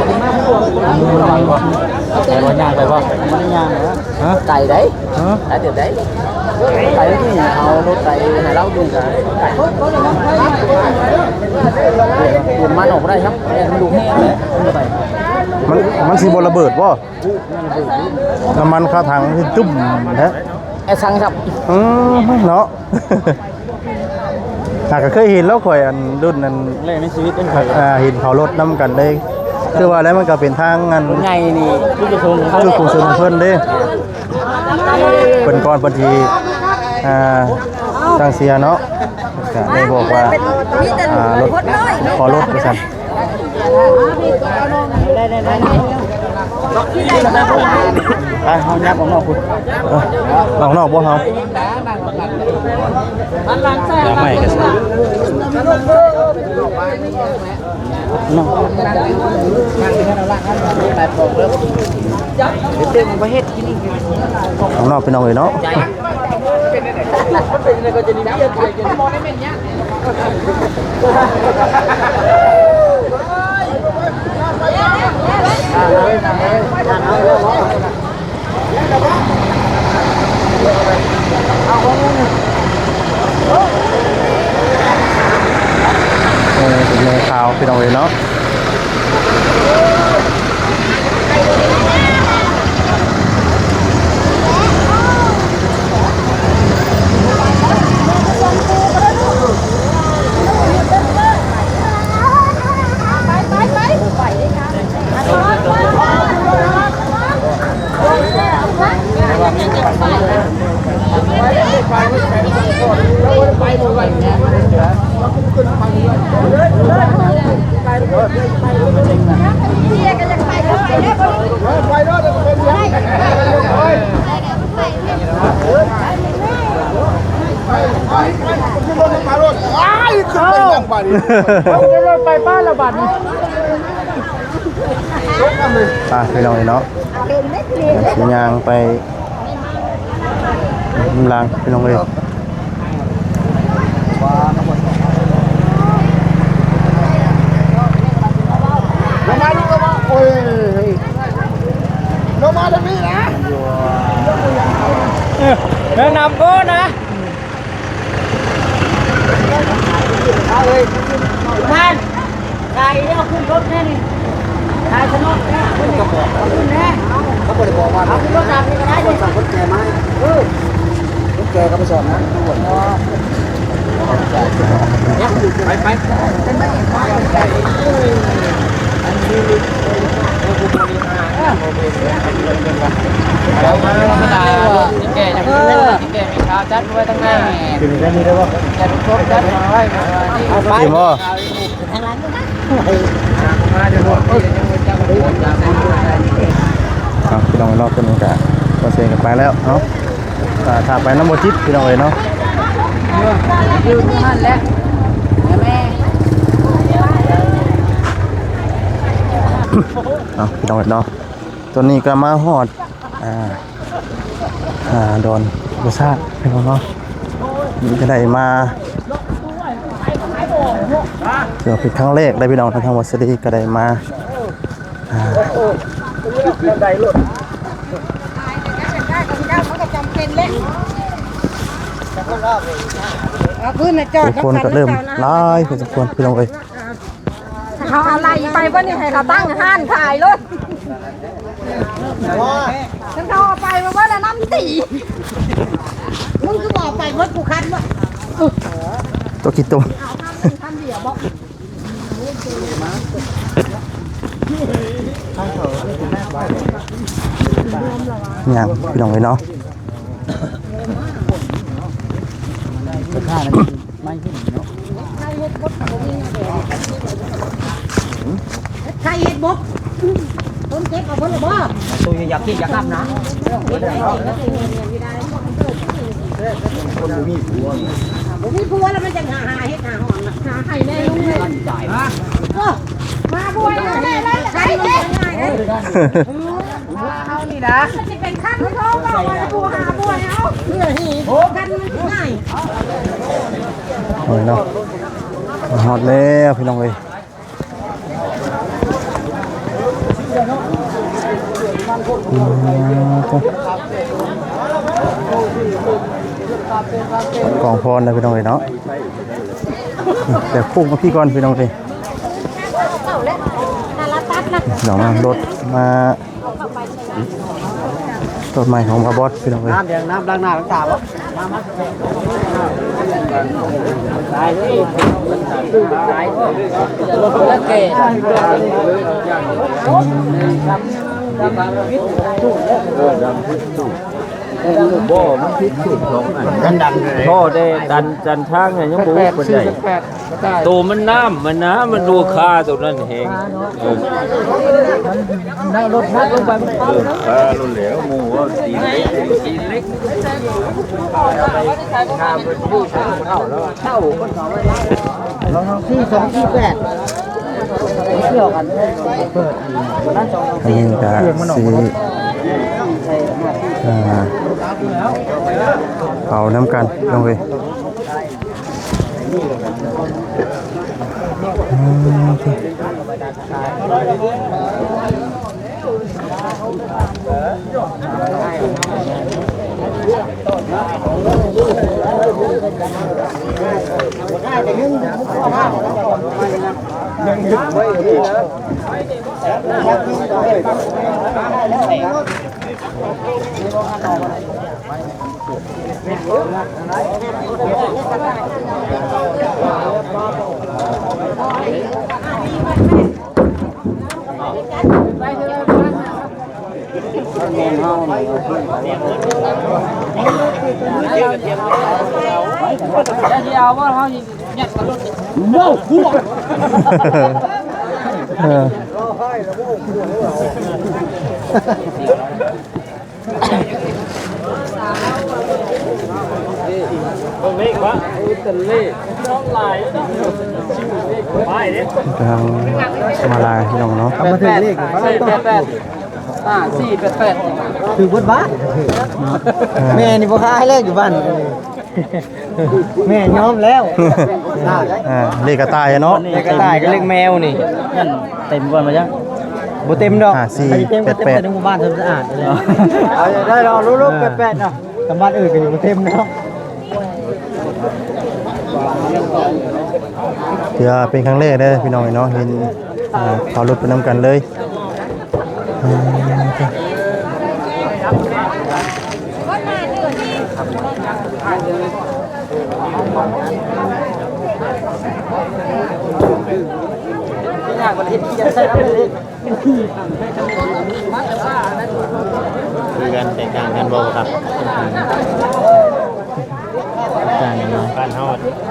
ໄປບໍ່ ຍ່າງໄປບໍ່? ບໍ່ໄດ້ຍ່າງນະ ຮະ? ໄກໃດ໋ ຮະ? ໄກເຕີບໃດ໋ ໄປທີ່ເຮົາລົດໄປໃຫ້ລາວຢູ່ກະໄກ ມັນອອກບໍ່ໄດ້ ມັນດຸແຮງເລີຍ ມັນບໍ່ໄປ ມັນ ມັນຊິບໍ່ລະເບີດບໍ່? ນ້ຳມັນຄາຖັງຊິຕຸ້ມແທ້ ແອດຊັງຄັບ ອືມ ເນາະ ຫາກະເຄີຍເຫັນແລ້ວຂ້ອຍ ອັນ ລຸ້ນ ອັນ ຄັ້ງແລກໃນຊີວິດເຫັນ ອ່າ ເຫັນເຂົາລົດນຳກັນເດ້ ຄືວ່າແລ້ວມັນກະເປັນທາງ ອັນ ໃຫຍ່ນີ້ ຈຸດປະສົງ ຈຸດປະສົງຂອງເພິ່ນເດ້ ເພິ່ນກ່ອນເພິ່ນຊິ ອ່າ ຕັ້ງເສຍເນາະ ກະໄດ້ບອກວ່າ ອ່າ ລົດ ຂໍລົດວ່າຊັ້ນ. ໄປ ເຮົາຍັບອອກນອກພຸ້ນ ເອີ ອອກນອກບໍ່ເຮົາ ຢ່າໄມ້ກະຊາ ເນາະ ຂ້າງນອກ ພີ່ນ້ອງເອີຍເນາະ. ເອີ ເປັນແມ່ຂາວ ພີ່ນ້ອງເອີຍເນາະ. ໄປພີ່ນ້ອງເອີຍເນາະ ຊິຍ່າງໄປ ນຳຫຼັງພີ່ນ້ອງເອີຍ. ລົງມາລູກ ລົງມາ ໂອ້ຍ ລົງມາທາງນີ້ນະ ເອີ ແນະນຳໂກນະ. ມານ ຂາຍແລ້ວຂຶ້ນລົດແນ່ນີ້ ຂາຍສະໜົດແນ່ ເອົາຂຶ້ນແນ່ ເຂົາບໍ່ໄດ້ບອກວ່າ ເອົາຂຶ້ນລົດດຳນີ້ກະໄດ້ ຄົນສັ່ງຄົນແກ່ມາ ເອີ ຄົນແກ່ກະໄປສອນນະ ໄປ ໄປ ເອົາມາ ແກ່ ແກ່ ມີຂາວຈັດໄວ້ທາງໜ້າ ກິນແຄ່ນີ້ໄດ້ບໍ່? ຈັດຄົບຈັດໄວ້ ເອົາໄປ ກິນບໍ່? ເອົາ ພີ່ນ້ອງເນາະ ຕົວນີ້ກະ ບໍ່ເຊກັນໄປແລ້ວເນາະ ຖ້າໄປນຳບໍ່ຈິດ ພີ່ນ້ອງເອີຍເນາະ ຢູ່ຫັ້ນແຫຼະ ແມ່ ເອົາ ພີ່ນ້ອງເນາະ ຕົວນີ້ກະມາຮອດ ອ່າ ອ່າ ດອນທຳມະຊາດ ພີ່ນ້ອງເນາະ ນີ້ກະໄດ້ມາ ຖືວ່າເປັນຄັ້ງແລກເດ້ພີ່ນ້ອງ ທາງວັດສະລີກະໄດ້ມາ ອ່າ ເອົາຄືນນະ ຈອດ ຄົນກະເລີ່ມຫຼາຍພໍສົມຄວນ ພີ່ນ້ອງເອີຍ. ເຂົາເອົາໄລ່ໄປບໍ່ນີ້ ໃຫ້ເຂົາຕັ້ງຮ້ານຂາຍໂລດ ຄັນເຂົາເອົາໄປບໍ່ວ່າລະນຳຕີ ມຶງຄືບໍ່ເອົາໄປເບິດ ກູຄັນບໍ່ ຕົວຂີ້ຕົມ ເອົາຄັນດຽວບໍ່ ຫຍັງ ພີ່ນ້ອງເອີຍເນາະ. ໄມ້ຂຶ້ນເນາະ ໄຂ່ເຫັດບົດ ຄົນເກັບເອົາເບິດລະບໍ່? ໂຕຢາກກິນຢາກກັບນະ ຄົນບໍ່ມີຜົວ ບໍ່ມີຜົວລະມັນຈັ່ງຫາ ຫາເຫັດຫາຫອນນະ ຫາໄຂ່ແນ່ລຸງເອີຍ ໂອ້ ມາບໍ່ໄດ້ແນ່ເລີຍ ໄຂ່ເຫັດ ເຮົານີ້ນະ ມັນຊິເປັນຄັນເຮົາເວົ້າວ່າຜູ້ຫາບໍ່ເອົາ ເພື່ອໃຫ້ຄັນມັນງ່າຍ ໂອ້ຍເນາະ ມາຮອດແລ້ວພີ່ນ້ອງເອີຍ ກອງພອນນະພີ່ນ້ອງເອີຍເນາະ ແຕ່ພຸ້ງມາພີ້ກ່ອນພີ່ນ້ອງເອີຍ ເອົາມາ ລົດມາ ລົດໃໝ່ຂອງບ່າວບອດພີ່ນ້ອງເອີຍ ນ້ຳແດງ ນ້ຳລ້າງໜ້າລ້າງຕາບໍ່? ມາ ມາ ເອີ ດຳພິດຕູກ ບໍ່ ມັນຜິດສູດສອງອັນ ມັນດັນເລີຍ ທໍ່ແຕ່ດັນ ດັນທາງ ຍັງບໍ່ຮູ້ປານໃດ. ໂຕມັນນ້ຳມັນນະ ມັນໂດນຄາໂຕນັ້ນແຮງ. ເອີ ລົດໜັກລົງໄປ ເອີ ຄາລົດແລ້ວ ໝູ່ວ່າຕີນເຫຼັກ ຕີນເຫຼັກ. ສອງສີ່ສອງສີ່ແປດ ອັນນີ້ກະຊິ ອ່າ ເອົານຳກັນ ນ້ອງເອີຍ. ກຳລັງມາລາຍພີ່ນ້ອງເນາະ ມາຖືກເລກ ຫ້າສີ່ແປດແປດ ຖືກເບິດບ້ານ. ເອີ ແມ່ນີ້ບໍ່ຄ້າໃຫ້ເລກຢູ່ບ້ານ. ແມ່ຍອມແລ້ວ ອ່າ ເລກກະຕ່າຍເນາະ ເລກກະຕ່າຍກັບເລກແມວນີ້ ມັນເຕັມກ່ອນບໍ່ຈັກ ບໍ່ເຕັມດອກ ຫ້າສີ່ ອັນນີ້ເຕັມກໍເຕັມແປດແປດ ແຕ່ໃນໝູ່ບ້ານ ສະອາດເລີຍ. ເອົາ ໄດ້ລອງລຸ້ນໆ ແປດແປດເນາະ ແຕ່ບ້ານອື່ນກໍຍັງບໍ່ເຕັມເນາະ. ຖືວ່າເປັນຄັ້ງແລກເດີພີ່ນ້ອງເນາະ ເຫັນ ອ່າ ເຂົາລົດໄປນຳກັນເລີຍ. ຄືກັນ ແຕກຕ່າງກັນບໍ່ຄັບ? ຕ່າງກັນເນາະ ບ້ານເຮົາ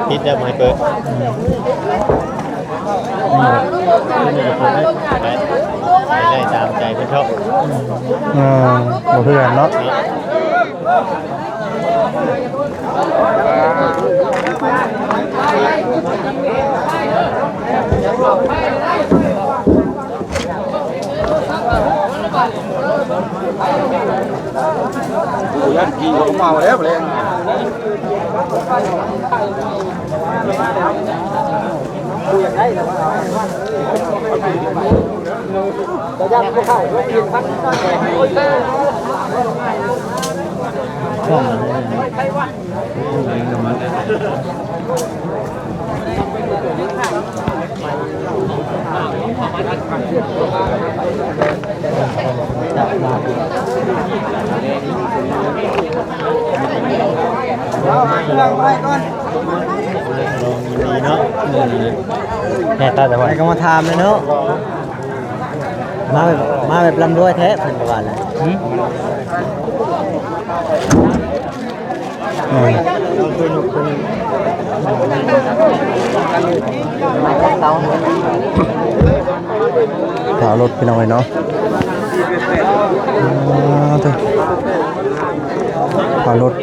ຕິດແລ້ວບໍ່ໃຫ້ເປີດ. ອືມ ນີ້ແຫຼະ ໄປ ໄປໄດ້ຕາມໃຈເພິ່ນເທາະ. ອືມ ບໍ່ຄືກັນເນາະ. ໂອ້ຍ ຢ້ານຜີເຂົາມາແລ້ວ ແລ້ວ ເນາະ ແນ່ຕາແຕ່ວ່າ ໃຜກໍມາຖາມແລ້ວເນາະ ມາແບບ ມາແບບລ່ຳລວຍແທ້ ເພິ່ນກໍວ່າແຫຼະ. ອືມ ຖ້າລົດ ພີ່ນ້ອງເອີຍເນາະ ອ່າ ຖ້າລົດ.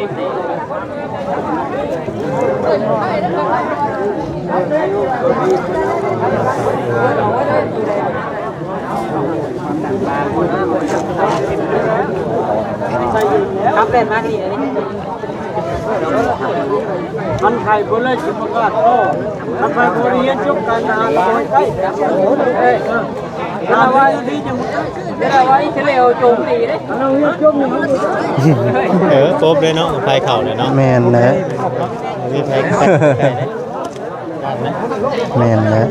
ຄັນໃຜບໍ່ໄດ້ຊິປະກາດຕໍ່ ຄັນໃຜບໍ່ໄດ້ຮຽນຈົບການທະຫານ ບໍ່ໃຫ້ໃຊ້. ເອີ ເວລາວ່າອີ່ຫຼີຈັ່ງ ເວລາວ່າອີ່ທະເລໂຈມຕີເດ້ ເອີ ຄົບເລີຍເນາະ ໄຟເຂົ້າແລ້ວເນາະ. ແມ່ນແຫຼະ ມີໄຟເຂົ້າ ແມ່ນແຫຼະ.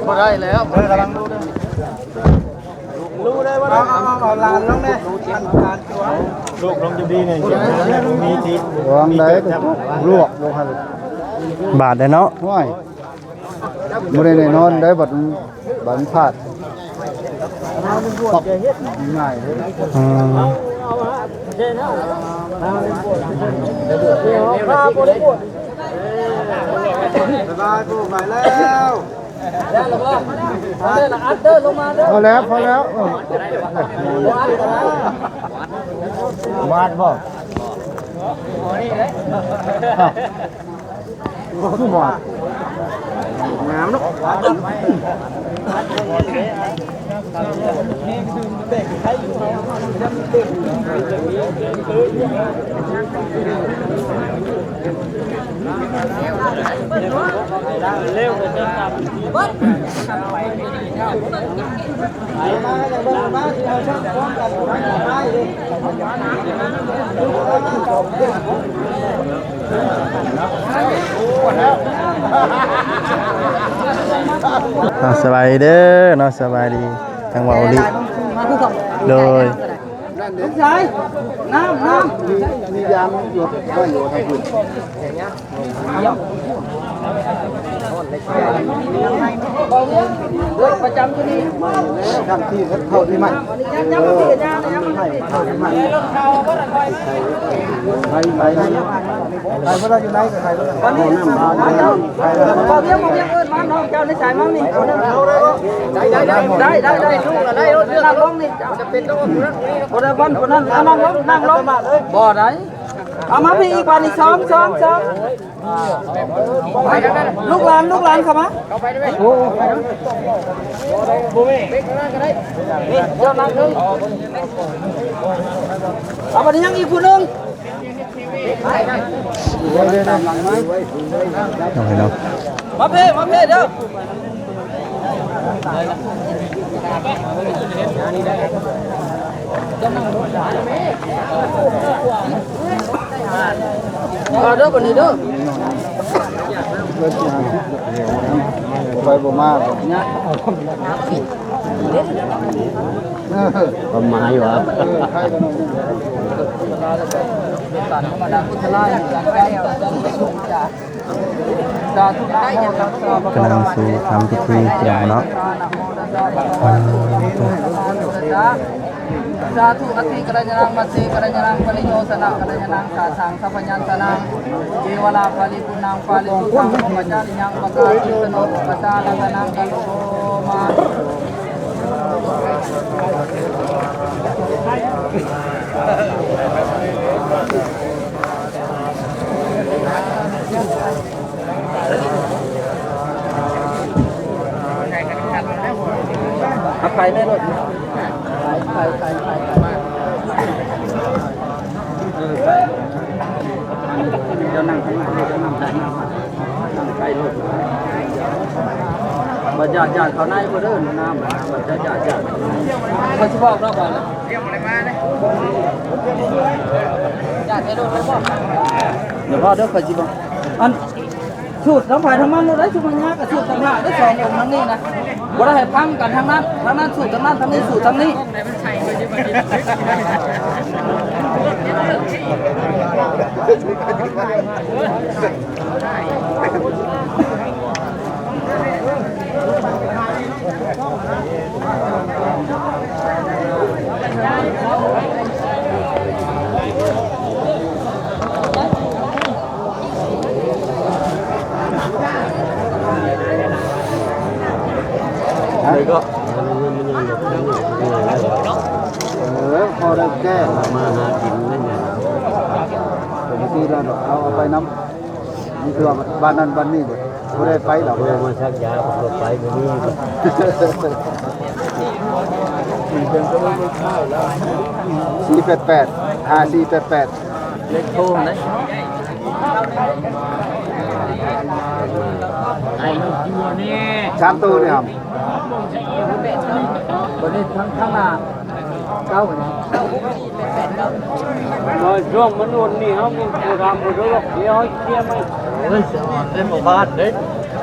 ບໍ່ໄດ້ແລ້ວ ເອີ ກຳລັງດູ. ເອົາ ເອົາ ເອົາ ເອົາຫຼານລົງແດ່ ຫຼານຕົວະ ລູກລົງຢູ່ດີນີ້ ມີທີ່ ວາງໃດກໍລວກລົງຫັ້ນ ບາດເດ້ເນາະ ຫ້ວຍ ບໍ່ໄດ້ແນ່ນອນໄດ້ ບັດ ບັດພາດ ຕອບ ງ່າຍເດ້ ອືມ ສະບາຍ ໄປແລ້ວ ພໍແລ້ວ ພໍແລ້ວ ເອີ ຫວານບໍ່? ຄືຫວານ ງາມເນາະ. ອ່າ ສະບາຍດີເດີເນາະ ສະບາຍດີ ທາງເວົ້າລີ ໂດຍ ລູກຊາຍ ນ້ຳ ນ້ຳ ມີ ມີຢາງຢູ່ ໄວ້ຢູ່ທາງພຸ້ນ ປະຈຳຢູ່ນີ້ ທາງທີ່ເຂົ້າທີ່ໃໝ່ ເອີ ເຂົ້າທີ່ໃໝ່ ໄປ ໄປ ໄປ ບໍ່ໄດ້ຢູ່ໃນກໍໄປບໍ່ໄດ້ ເອົານ້ຳມາ ເອົານ້ຳ ໄປ ບໍ່ວຽງ ບໍ່ວຽງ ເອີ້ນມາ ນ້ອງເຈົ້າໃນສາຍມັງນີ້ ເອົານ້ຳ ໄດ້ ໄດ້ ໄດ້ ໄດ້ ລູກລະໄດ້ ເອົາເລື່ອງ ນັ່ງລົງນີ້ ຈະເປັນຕ້ອງ ຜູ້ນັ້ນ ຜູ້ນັ້ນ ເອົານັ່ງລົງ ນັ່ງລົງ ບໍ່ໄດ້ ເອົາມາພີ້ອີກບາດນີ້ ສອງ ສອງ ສອງ ລູກຫຼານ ລູກຫຼານເຂົ້າມາ ເຈົ້ານັ່ງເທິງ ເອົາບາດນີ້ຍັງອີກຜູ້ໜຶ່ງ ເອົາໃຫ້ເນາະ ມາເພ ມາເພເດີ. ເອົາເດີ ບັດນີ້ເດີ ໄປບໍ່ມາ ຄວາມໝາຍວ່າ ກຳລັງຊິທຳພິທີພີ່ນ້ອງເນາະ ສາທຸ ອະຕິກະລັນຍານັງ ມັດເສກະລັນຍານັງ ປະລິໂຍຊະນະກະລັນຍານັງ ສາສັງ ສະພະຍັນຕະນັງ ເກວະລາ ປະລິປຸນນັງ ປະລິສຸດທັງ ພຣມະຈາຣິຍັງ ປະກາສິດສະໂນ ປະຊາລະຕະນັງ ກະໂລມາ. ເອົາໄປແມ່ລົດ ໄປ ໄປ ໄປ ໄປ ເອີ ໄປ ເຈົ້ານັ່ງຂ້າງໜ້າ ເຈົ້ານັ່ງຂ້າງໜ້າ ນັ່ງໄປໂລດ ບັດຢ້ານ ຢ້ານເຂົ້າໃນບໍ່ເດີ ນ້ຳ ບັດຢ້ານ ຢ້ານ ຂ້ອຍຊິບອກດອກວ່າ ຢ້ານໄປໂລດ ດຽວພໍເດີ ຂ້ອຍຊິບອກ ອັນ ສູດທາງໃຜທາງມັນໂລດໄດ໋ ຊຸມຍາກະສູດທາງໜ້າໄດ້ສອງອົງທາງນີ້ນະ ບໍ່ໄດ້ໃຫ້ພັງກັນທາງນັ້ນ ທາງນັ້ນສູດທາງນັ້ນ ທາງນີ້ສູດທາງນີ້. ເອີ ພໍໄດ້ແກ້ ມາຫາກິນໄດ້ຫຍັງ ເປັນທີ່ລະດອກ ເອົາ ເອົາໄປນຳ ມັນຄືວ່າບ້ານນັ້ນບ້ານນີ້ເບິດ ບໍ່ໄດ້ໄປດອກ ເອີ ມາສັກຢາ ບໍ່ໄປ ບໍ່ມີ ສີ່ແປດແປດ ຫ້າສີ່ແປດແປດ ເລກໂທນະ ສາມໂຕນີ້ ບາດນີ້ທາງ ທາງໜ້າ ເກົ້າ ເນາະ ຊ່ວງມັນໂອນນີ້ ເຮົາບໍ່ຖາມບໍ່ໄດ້ດອກ ດຽວເຮົາເຄຍໃໝ່ ເອີຍ ເປັນໝູ່ບ້ານເດ້.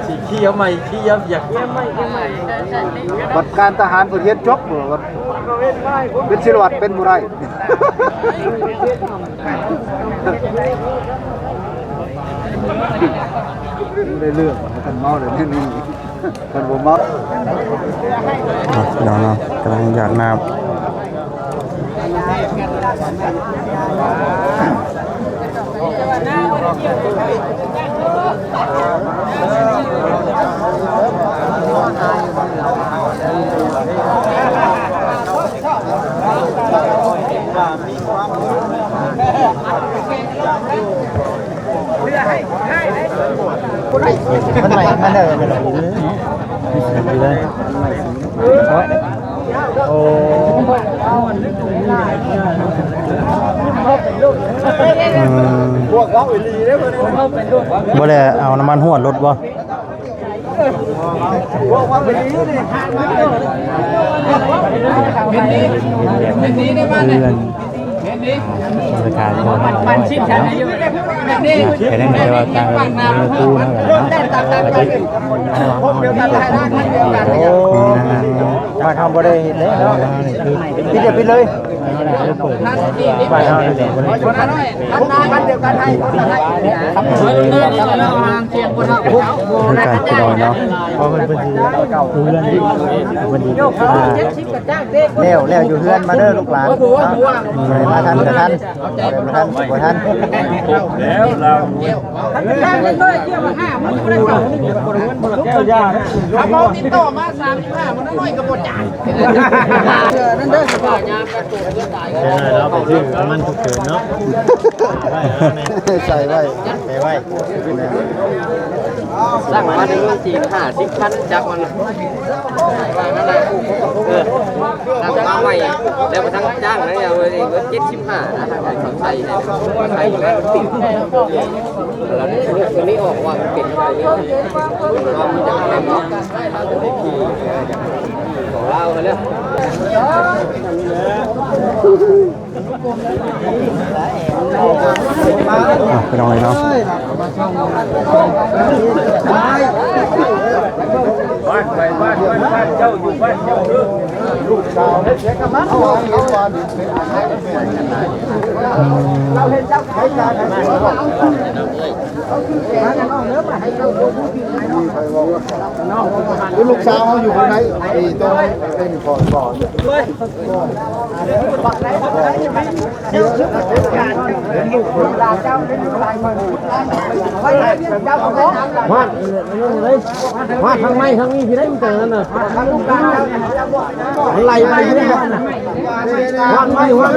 ຊິເຄຍໃໝ່ ເຄຍວຽກ ບັດການທະຫານເພິ່ນຮຽນຈົບ ເພິ່ນເປັນສິລະວັດເປັນບໍ່ໄດ້ ບໍ່ໄດ້ເລື່ອງ ຄັນເມົາແລ້ວແນວນີ້ ຄັນບໍ່ເມົາ ອ່ະ ພີ່ນ້ອງເນາະ ກຳລັງຢາກນ້ຳ. ມັນໃໝ່ ມັນເດີ ມັນເດີ ໂອ້ ອືມ ບໍ່ໄດ້ເອົານ້ຳມັນຫວດລົດບໍ່? ເຮືອນ ປະທານພອນ ແຕ່ນັ້ນແຕ່ວ່າຕ່າງເຮືອນຄູ່ເນາະ ໂອ້ ບ້ານເຮົາບໍ່ໄດ້ເຫັນເດ້ເນາະ ປິດເລີຍ ປິດເລີຍ ບ້ານເຮົານີ້ບໍ່ໄດ້ ຄືກັນພີ່ນ້ອງເນາະ ເພາະເພິ່ນ ເພິ່ນຊິ ເຮືອນ ເພິ່ນຊິ ອ່າ ແລ້ວ ແລ້ວຢູ່ເຮືອນມາເດີລູກຫຼານເນາະ ມາທັນກໍທັນ ບໍ່ທັນບໍ່ທັນ ແລ້ວລາວ ເອົາເອົາຕິດຕໍ່ມາສາມສິບຫ້າ ມັນນ້ອຍກໍບໍ່ຈ່າຍ ເອີ ນັ້ນເດີ ເປັນໄງລາວໄປຊື້ນ້ຳມັນສຸກເສີນເນາະ ໃສ່ໄວ້ ໃສ່ໄວ້ ສັ່ງມາແຕ່ເມືອງຈີນ ຫ້າສິບພັນ ຈັກມັນ ເອີ ນຳມາໃໝ່ ແລ້ວກະທັງຈ້າງນະ ເອີ ເຈັດສິບຫ້ານະ ທາງການເຂົາໃສ່ ໃສ່ແລ້ວມັນຕິດ ລະໂລກຕົວນີ້ອອກວ່າມັນເປັນ ຂອງລາວຫັ້ນແຫຼະ. ອ່ະ ພີ່ນ້ອງເອີຍເນາະ ບ້ານໃຜບ້ານມັນ ບ້ານເຈົ້າຢູ່ບ້ານເຈົ້າເດີ ລູກສາວເຮັດຫຍັງກັບມັນ ເຮົາເຮັດຈັກໃຫ້ການໃຫ້ ລູກສາວເຮົາຢູ່ຂ້າງໃນ ໄອ້ຕົງເປັນຂອງ ຮອດ ຮອດທາງໃນທາງນີ້ ທີ່ໄດ້ມັນເປັນນັ້ນນະ ໄລ່ໄປຢູ່ນັ້ນນະ ຮອດໄປ ຮອດ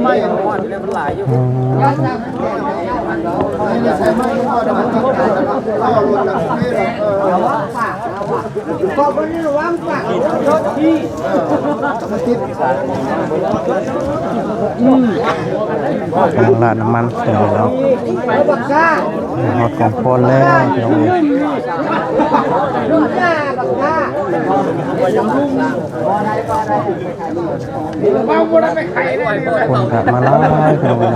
ໄປ. ການລາດນ້ຳມັນເນາະ ຮອດກອງຟອນແລ້ວພີ່ນ້ອງເອີຍ ຄົນກະມາຫຼາຍພີ່ນ້ອງເອີຍ.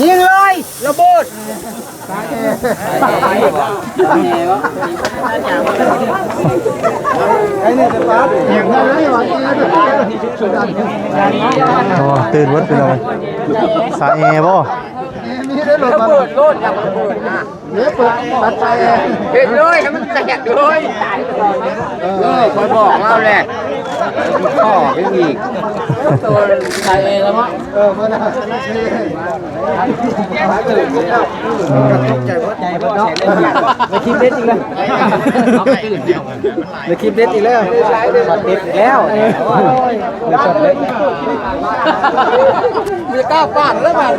ຍິງເລີຍ ລະເບີດ. ໂອ້ ຕື່ນເບິດພີ່ນ້ອງ ສາຍແອບໍ່? ມີໄດ້ລົດ ລະເບີດໂລດ ຢາກລະເບີດນະ ເປີດຕັດສາຍແອ ເຮັດເລີຍ ໃຫ້ມັນແຕກເລີຍ. ເອີ ຂ້ອຍບອກລາວແຫຼະ ຂໍໄປອີກ ໂຕສາຍແອລະເນາະ. ເອີ ມານະ ໃນຄລິບເດັດອີກແລ້ວ ໃນຄລິບເດັດອີກແລ້ວ ເດັດອີກແລ້ວ ບໍ່ກ້າປາດແລ້ວບາດ.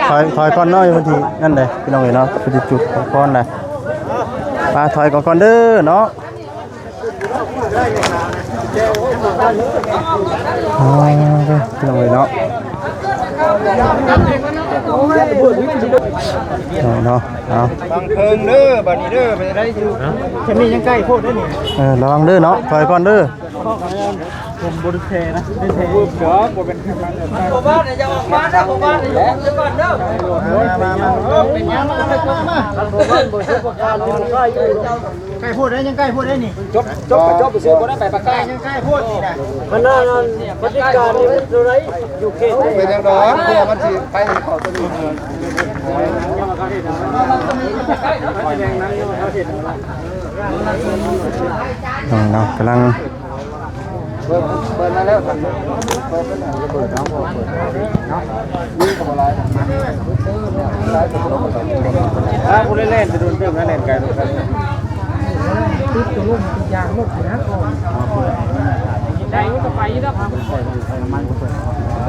ໄປ ຖອຍ ຖອຍກ່ອນເນາະ ຢູ່ທີ່ນັ້ນເດ້ ພີ່ນ້ອງເອີຍເນາະ ເພິ່ນຊິຈຸດພອນໄດ໋. ໄປ ຖອຍກ່ອນ ກ່ອນເດີເນາະ. ອໍ ພີ່ນ້ອງເອີຍເນາະ ເ ເນາະ ເອົາ ຟັງເພິ່ນເດີ ບັດນີ້ເດີ ໄປໄດ້ຢູ່ ຈະມີຍັງໃກ້ໂພດເດ້ນີ້ ເອີ ລະວັງເດີເນາະ ຖອຍກ່ອນເດີ ຜົມບໍ່ໄດ້ແທ້ນະ ໄດ້ແທ້ ບໍ່ເປັນ ພໍ່ບ້ານຢ່າອອກມາເດີ ພໍ່ບ້ານຢ່າອອກມາກ່ອນເດີ ມາ ມາ ມາ ເປັນຫຍັງ ມາ ມາ ມາ ໃກ້ໂພດເດ້ ຍັງໃກ້ໂພດເດ້ນີ້ ຈົບ ຈົບກໍຈົບຊື່ ບໍ່ໄດ້ໄປປາກກາ ຍັງໃກ້ໂພດນີ້ນະ ຂະໜາດນັ້ນ ປະຕິການນີ້ມັນເທົ່າໃດ ຢູ່ເຂດ ເປັນຫຍັງດອກ ເພື່ອມັນຊິໄປເຂົ້າຕົວນີ້ ເນາະ ກຳລັງ ເປີດ ເປີດມາແລ້ວ ເປີດ ເປີດເນາະ ເປີດເນາະ ມີກໍບໍ່ຫຼາຍ ຫຼາຍກໍບໍ່ຫຼາຍ ຖ້າຜູ້ໃດແລ່ນຈະໂດນເຕີບນະ ແລ່ນໄກໂດນເຕີບ ຕິດຕົວລົງຕິດຢາງລົດຢູ່ນະ ໄດ້ມັນກໍໄປຢູ່ດອກ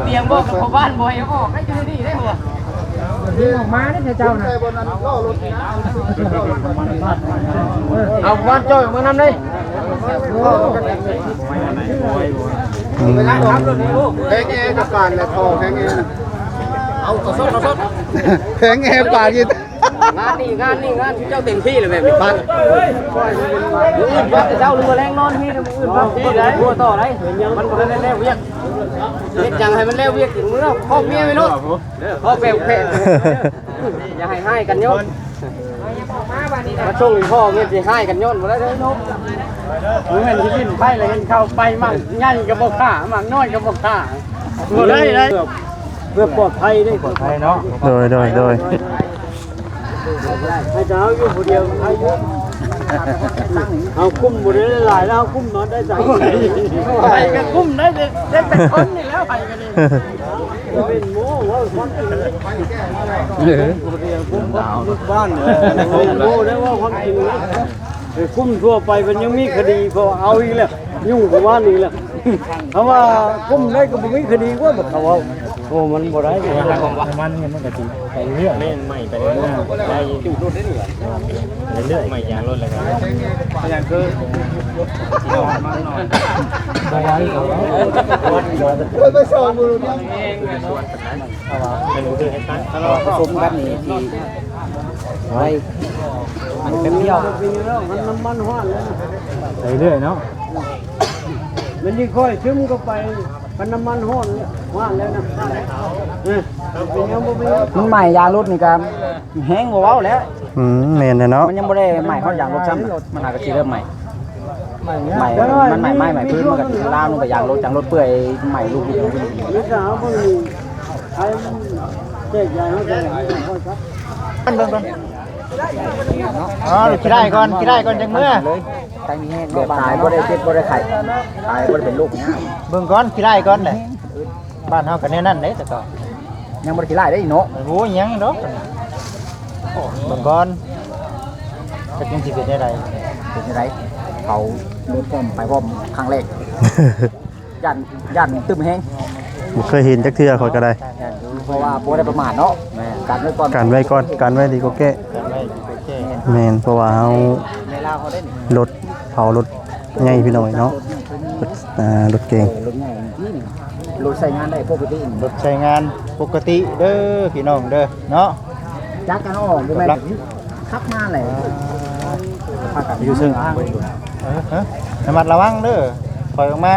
ຕຽມບອກກັບພໍ່ບ້ານບໍ່ໃຫ້ອອກ ໄດ້ຢູ່ນີ້ໄດ້ບໍ່ ເອົາບ້ານເຈົ້າມານຳເດ້ ອືມ ແພງແອກັບປານແຫຼະ ທໍ່ແພງແອ ເອົາ ເອົາສົດ ເອົາສົດ ແພງແອປານຢູ່ ງານນີ້ ງານນີ້ ງານເຈົ້າເຕັມທີ່ແລ້ວແບບນີ້ ປານ ມື້ອື່ນພັກແຕ່ເຊົ້າ ຫຼືວ່າແລງນອນພີ້ ມື້ອື່ນພັກ ບໍ່ໄດ້ ບໍ່ຕໍ່ໄດ້ ມັນບໍ່ທັນໄດ້ແລ້ວວຽກ ເຮັດຫຍັງໃຫ້ມັນແລ້ວວຽກ ເມືອຄອບເມຍໄວ້ໂລດ ເອີ ແປກແຂນ ຢ່າໃຫ້ຮ້າຍກັນຍ້ອນ ມາສົ່ງອີ່ພໍ່ແມ່ນຊິຮ້າຍກັນຍ້ອນບໍ່ໄດ້ເດີເນາະ ບໍ່ແມ່ນຊິຫຼິ້ນໄພແລ້ວເຫັນເຂົາໄປ ໝາກໃຫຍ່ກໍບໍ່ຂ້າ ໝາກນ້ອຍກໍບໍ່ຂ້າ ບໍ່ໄດ້ ໄດ້ ເພື່ອປອດໄພເດ້ ປອດໄພເນາະ ໂດຍ ໂດຍ ໂດຍ ໃຫ້ເຮົາຢູ່ຜູ້ດຽວໃຫ້ຢູ່ ເຮົາກຸ້ມບໍ່ໄດ້ຫຼາຍແລ້ວ ເຮົາກຸ້ມນອນໄດ້ສາມ ໄຜກໍກຸ້ມໄດ້ ໄດ້ແຕ່ຄົນນີ້ແລ້ວ ໄຜກໍດີ ເປັນໝໍເວົ້າຄວາມຈິງ ເອີ ເປັນໝໍໄດ້ເວົ້າຄວາມຈິງນະ ໄປກຸ້ມທົ່ວໄປ ມັນຍັງມີຄະດີ ເຂົາເອົາອີກແລ້ວ ຫຍຸ້ງກວ່າວານນີ້ແລ້ວ ເຂົາວ່າກຸ້ມໄດ້ກໍບໍ່ມີຄະດີກວ່າ ບັດເຂົາເວົ້າ ໂອ້ ມັນບໍ່ໄດ້ ນ້ຳມັນນີ້ມັນກໍຊິໄປເລື້ອຍ ແມ່ນໃໝ່ໄປເລື້ອຍ ໄດ້ຢູ່ ໄປເລື້ອຍ ໃໝ່ຢາງລົດແລ້ວກໍ ຢາງຄື ບໍ່ໄດ້ ໄປສອງມື້ ປະສົມກັນນີ້ທີ່ໄວ້ ອັນເປັນດຽວ ມັນນ້ຳມັນຮ້ອນແລ້ວ ໄປເລື້ອຍເນາະ ມັນຊິຄ່ອຍຊຶມເຂົ້າໄປ ຄັນນ້ຳມັນຮ້ອນ ຮ້ອນແລ້ວນະ ເອີ ເປັນຫຍັງບໍ່ເປັນຫຍັງ ມັນໄໝ້ຢາງລົດນີ້ກໍແຮງບໍ່ເວົ້າແລ້ວ ອືມ ແມ່ນແຫຼະເນາະ ມັນຍັງບໍ່ໄດ້ໄໝ້ຮອດຢາງລົດຊ້ຳ ມັນຫາກໍຊິເລີ່ມໄໝ້ ໄໝ້ ມັນໄໝ້ໄມ້ໄໝ້ພື້ນ ມັນກໍລາມລົງໄປຢາງລົດ ຢາງລົດເປື່ອຍ ໄໝ້ລຸກໆ ມີແຕ່ເຮົາເບິ່ງໃຫ້ມັນແຈກຢາຍເຮົາ ເບິ່ງກ່ອນ ອໍ ຂີ້ໄລ່ກ່ອນ ຂີ້ໄລ່ກ່ອນ ຈັ່ງເມືອ ແບບຕາຍບໍ່ໄດ້ເຈັບບໍ່ໄດ້ໄຂ້ ຕາຍບໍ່ໄດ້ເປັນໂລກ ເບິ່ງກ່ອນ ຂີ້ໄລ່ກ່ອນແຫຼະ ບ້ານເຮົາກໍແນວນັ້ນເດ້ ແຕ່ກໍຍັງບໍ່ໄດ້ຂີ້ໄລ່ເດ້ເນາະ ໂອ້ຍ ຍັງດອກ ເບິ່ງກ່ອນ ຈັກມັນຊິເປັນແນວໃດ ເປັນແນວໃດ ເຂົາລົດພ້ອມໄປພ້ອມຄັ້ງແລກ ຢ້ານ ຢ້ານຕຶ້ມແຮງ ບໍ່ເຄີຍເຫັນຈັກເທື່ອຂ້ອຍກໍໄດ້ ຢ້ານຢູ່ ເພາະວ່າບໍ່ໄດ້ປະໝາດເນາະ ກັນໄວ້ກ່ອນ ກັນໄວ້ກ່ອນ ກັນໄວ້ດີກວ່າແກ້ ກັນໄວ້ດີກວ່າແກ້ ແມ່ນ ເພາະວ່າເຮົາ ໃນລາວເຮົາໄດ້ນີ້ ລົດເຜົາລົດໃຫຍ່ພີ່ນ້ອງເນາະ ລົດ ອ່າ ລົດເກັງ ເອີ ລົດໃຫຍ່ນີ້ ລົດໃຊ້ງານໄດ້ປົກກະຕິ ລົດໃຊ້ງານປົກກະຕິເດີພີ່ນ້ອງເດີເນາະ ຈັກກັນອອກ ບໍ່ແມ່ນ ຂັບມາແຫຼະ ອ່າ ພາກັນຢູ່ເຊິ່ງທາງ ເອີ ຮະ ລະມັດລະວັງເດີ ຖອຍອອກມາ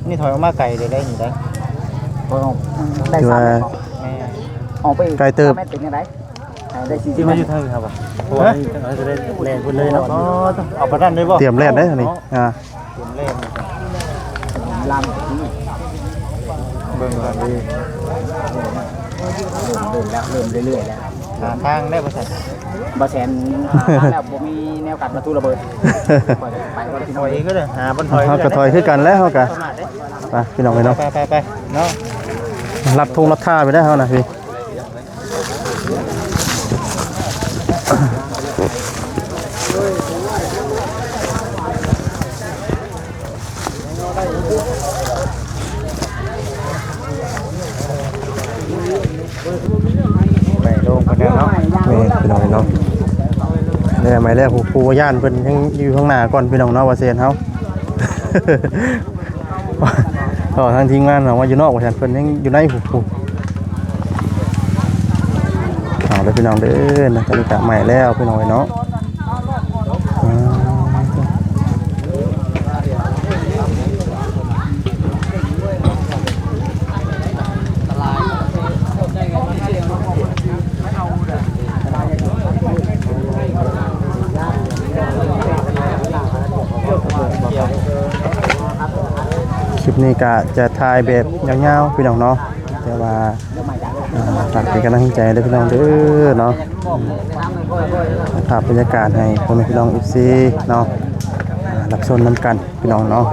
ນີ້ຖອຍອອກມາໄກເດີ ໄດ້ນີ້ໄດ້ ຖອຍອອກໄດ້ ຖືວ່າ ສາມແມັດ ແມ່ນ ອອກໄປອີກ ໄກເຕີບ ສາມແມັດເປັນຈັ່ງໃດ ໄດ້ສີ່ສິບ ທີ່ມາຢູ່ເທິງຄັບ ເພາະວ່າ ຮະ ເຮົາຈະໄດ້ແລ່ນພຸ້ນເລີຍເນາະ ອໍ ເອົາປານນັ້ນເລີຍບໍ່ ຕຽມແລ່ນເດ້ນີ້ ອ່າ ຕຽມແລ່ນ ລຳ ເບິ່ງກ່ອນດີ ເລີ່ມ ເລີ່ມແລ້ວ ເລີ່ມເລື້ອຍໆແລ້ວ ຫາທາງໄດ້ບໍ່ຊັ້ນ ບໍ່ແຊນ ຫາທາງແລ້ວ ບໍ່ມີແນວກັນປະຕູລະເບີດ ໄປກ່ອນ ຖອຍອີກກໍໄດ້ ຫາບ່ອນຖອຍ ເຮົາກໍຖອຍຄືກັນແຫຼະ ເຮົາກໍ ໄປພີ່ນ້ອງເອີຍເນາະ ໄປໆໆເນາະ ລັດທົ່ງລັດທ່າໄປໄດ້ເຮົານະພີ່ ໄປໂລງເພິ່ນແລ້ວເນາະ ແມ່ນ ພີ່ນ້ອງເນາະ ແລ້ວໄໝ້ແລ້ວ ຜູ້ ຜູ້ຢ້ານເພິ່ນຍັງຢູ່ຂ້າງໜ້າກ່ອນ ພີ່ນ້ອງເນາະ ວ່າແຊນເຮົາ ກໍທາງທີມງານເຮົາວ່າຢູ່ນອກ ວ່າຊັ້ນ ເພິ່ນຍັງຢູ່ໃນພຸ້ນ ພຸ້ນ ພີ່ນ້ອງເດີເນາະ ຕອນນີ້ກະໄໝ້ແລ້ວພີ່ນ້ອງເອີຍເນາະ. ອ່າ ຄລິບນີ້ກະຈະຖ່າຍແບບຍາວໆ ພີ່ນ້ອງເນາະ ແຕ່ວ່າ ອ່າ ຝາກເປັນກຳລັງໃຈເດີພີ່ນ້ອງເດີເນາະ. ອືມ ຖ່າຍພາບບັນຍາກາດໃຫ້ພໍ່ແມ່ພີ່ນ້ອງ ເອັຟຊີ ເນາະ ອ່າ ຮັບຊົມນຳກັນພີ່ນ້ອງເນາະ.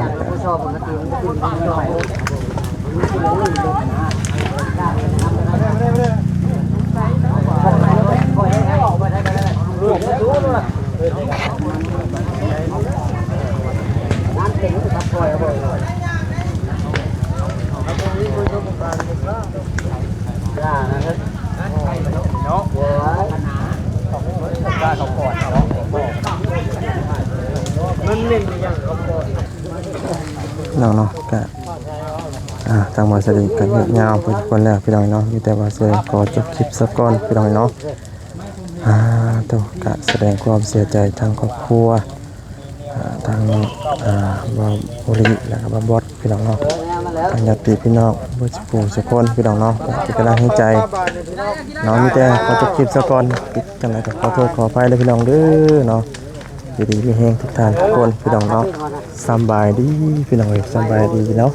ເນາະ ເນາະ ກະ ອ່າ ທາງບ່າວສາລີກະຍາວພໍສົມຄວນແລ້ວພີ່ນ້ອງເນາະ. ມີແຕ່ວ່າຊິຂໍຈົບຄລິບຊະກ່ອນພີ່ນ້ອງເນາະ. ອ່າ ໂຕ ກະສະແດງຄວາມເສຍໃຈທາງຄອບຄົວ ອ່າ ທາງ ອ່າ ບ່າວໂອລິ ແລະກະບ່າວບອດ ພີ່ນ້ອງເນາະ ທາງຍາດຕິພີ່ນ້ອງເບິດສູ່ຜູ້ສູ່ຄົນ ພີ່ນ້ອງເນາະ ເປັນກຳລັງໃຫ້ໃຈເນາະ. ມີແຕ່ຂໍຈົບຄລິບຊະກ່ອນ ຜິດຈັ່ງໃດກະຂໍໂທດຂໍອະໄພເດີພີ່ນ້ອງເດີເນາະ. ຢູ່ດີມີແຮງທຸກທ່ານທຸກຄົນ ພີ່ນ້ອງເນາະ. ສຳບາຍດີພີ່ນ້ອງເອີຍ ສຳບາຍດີເນາະ.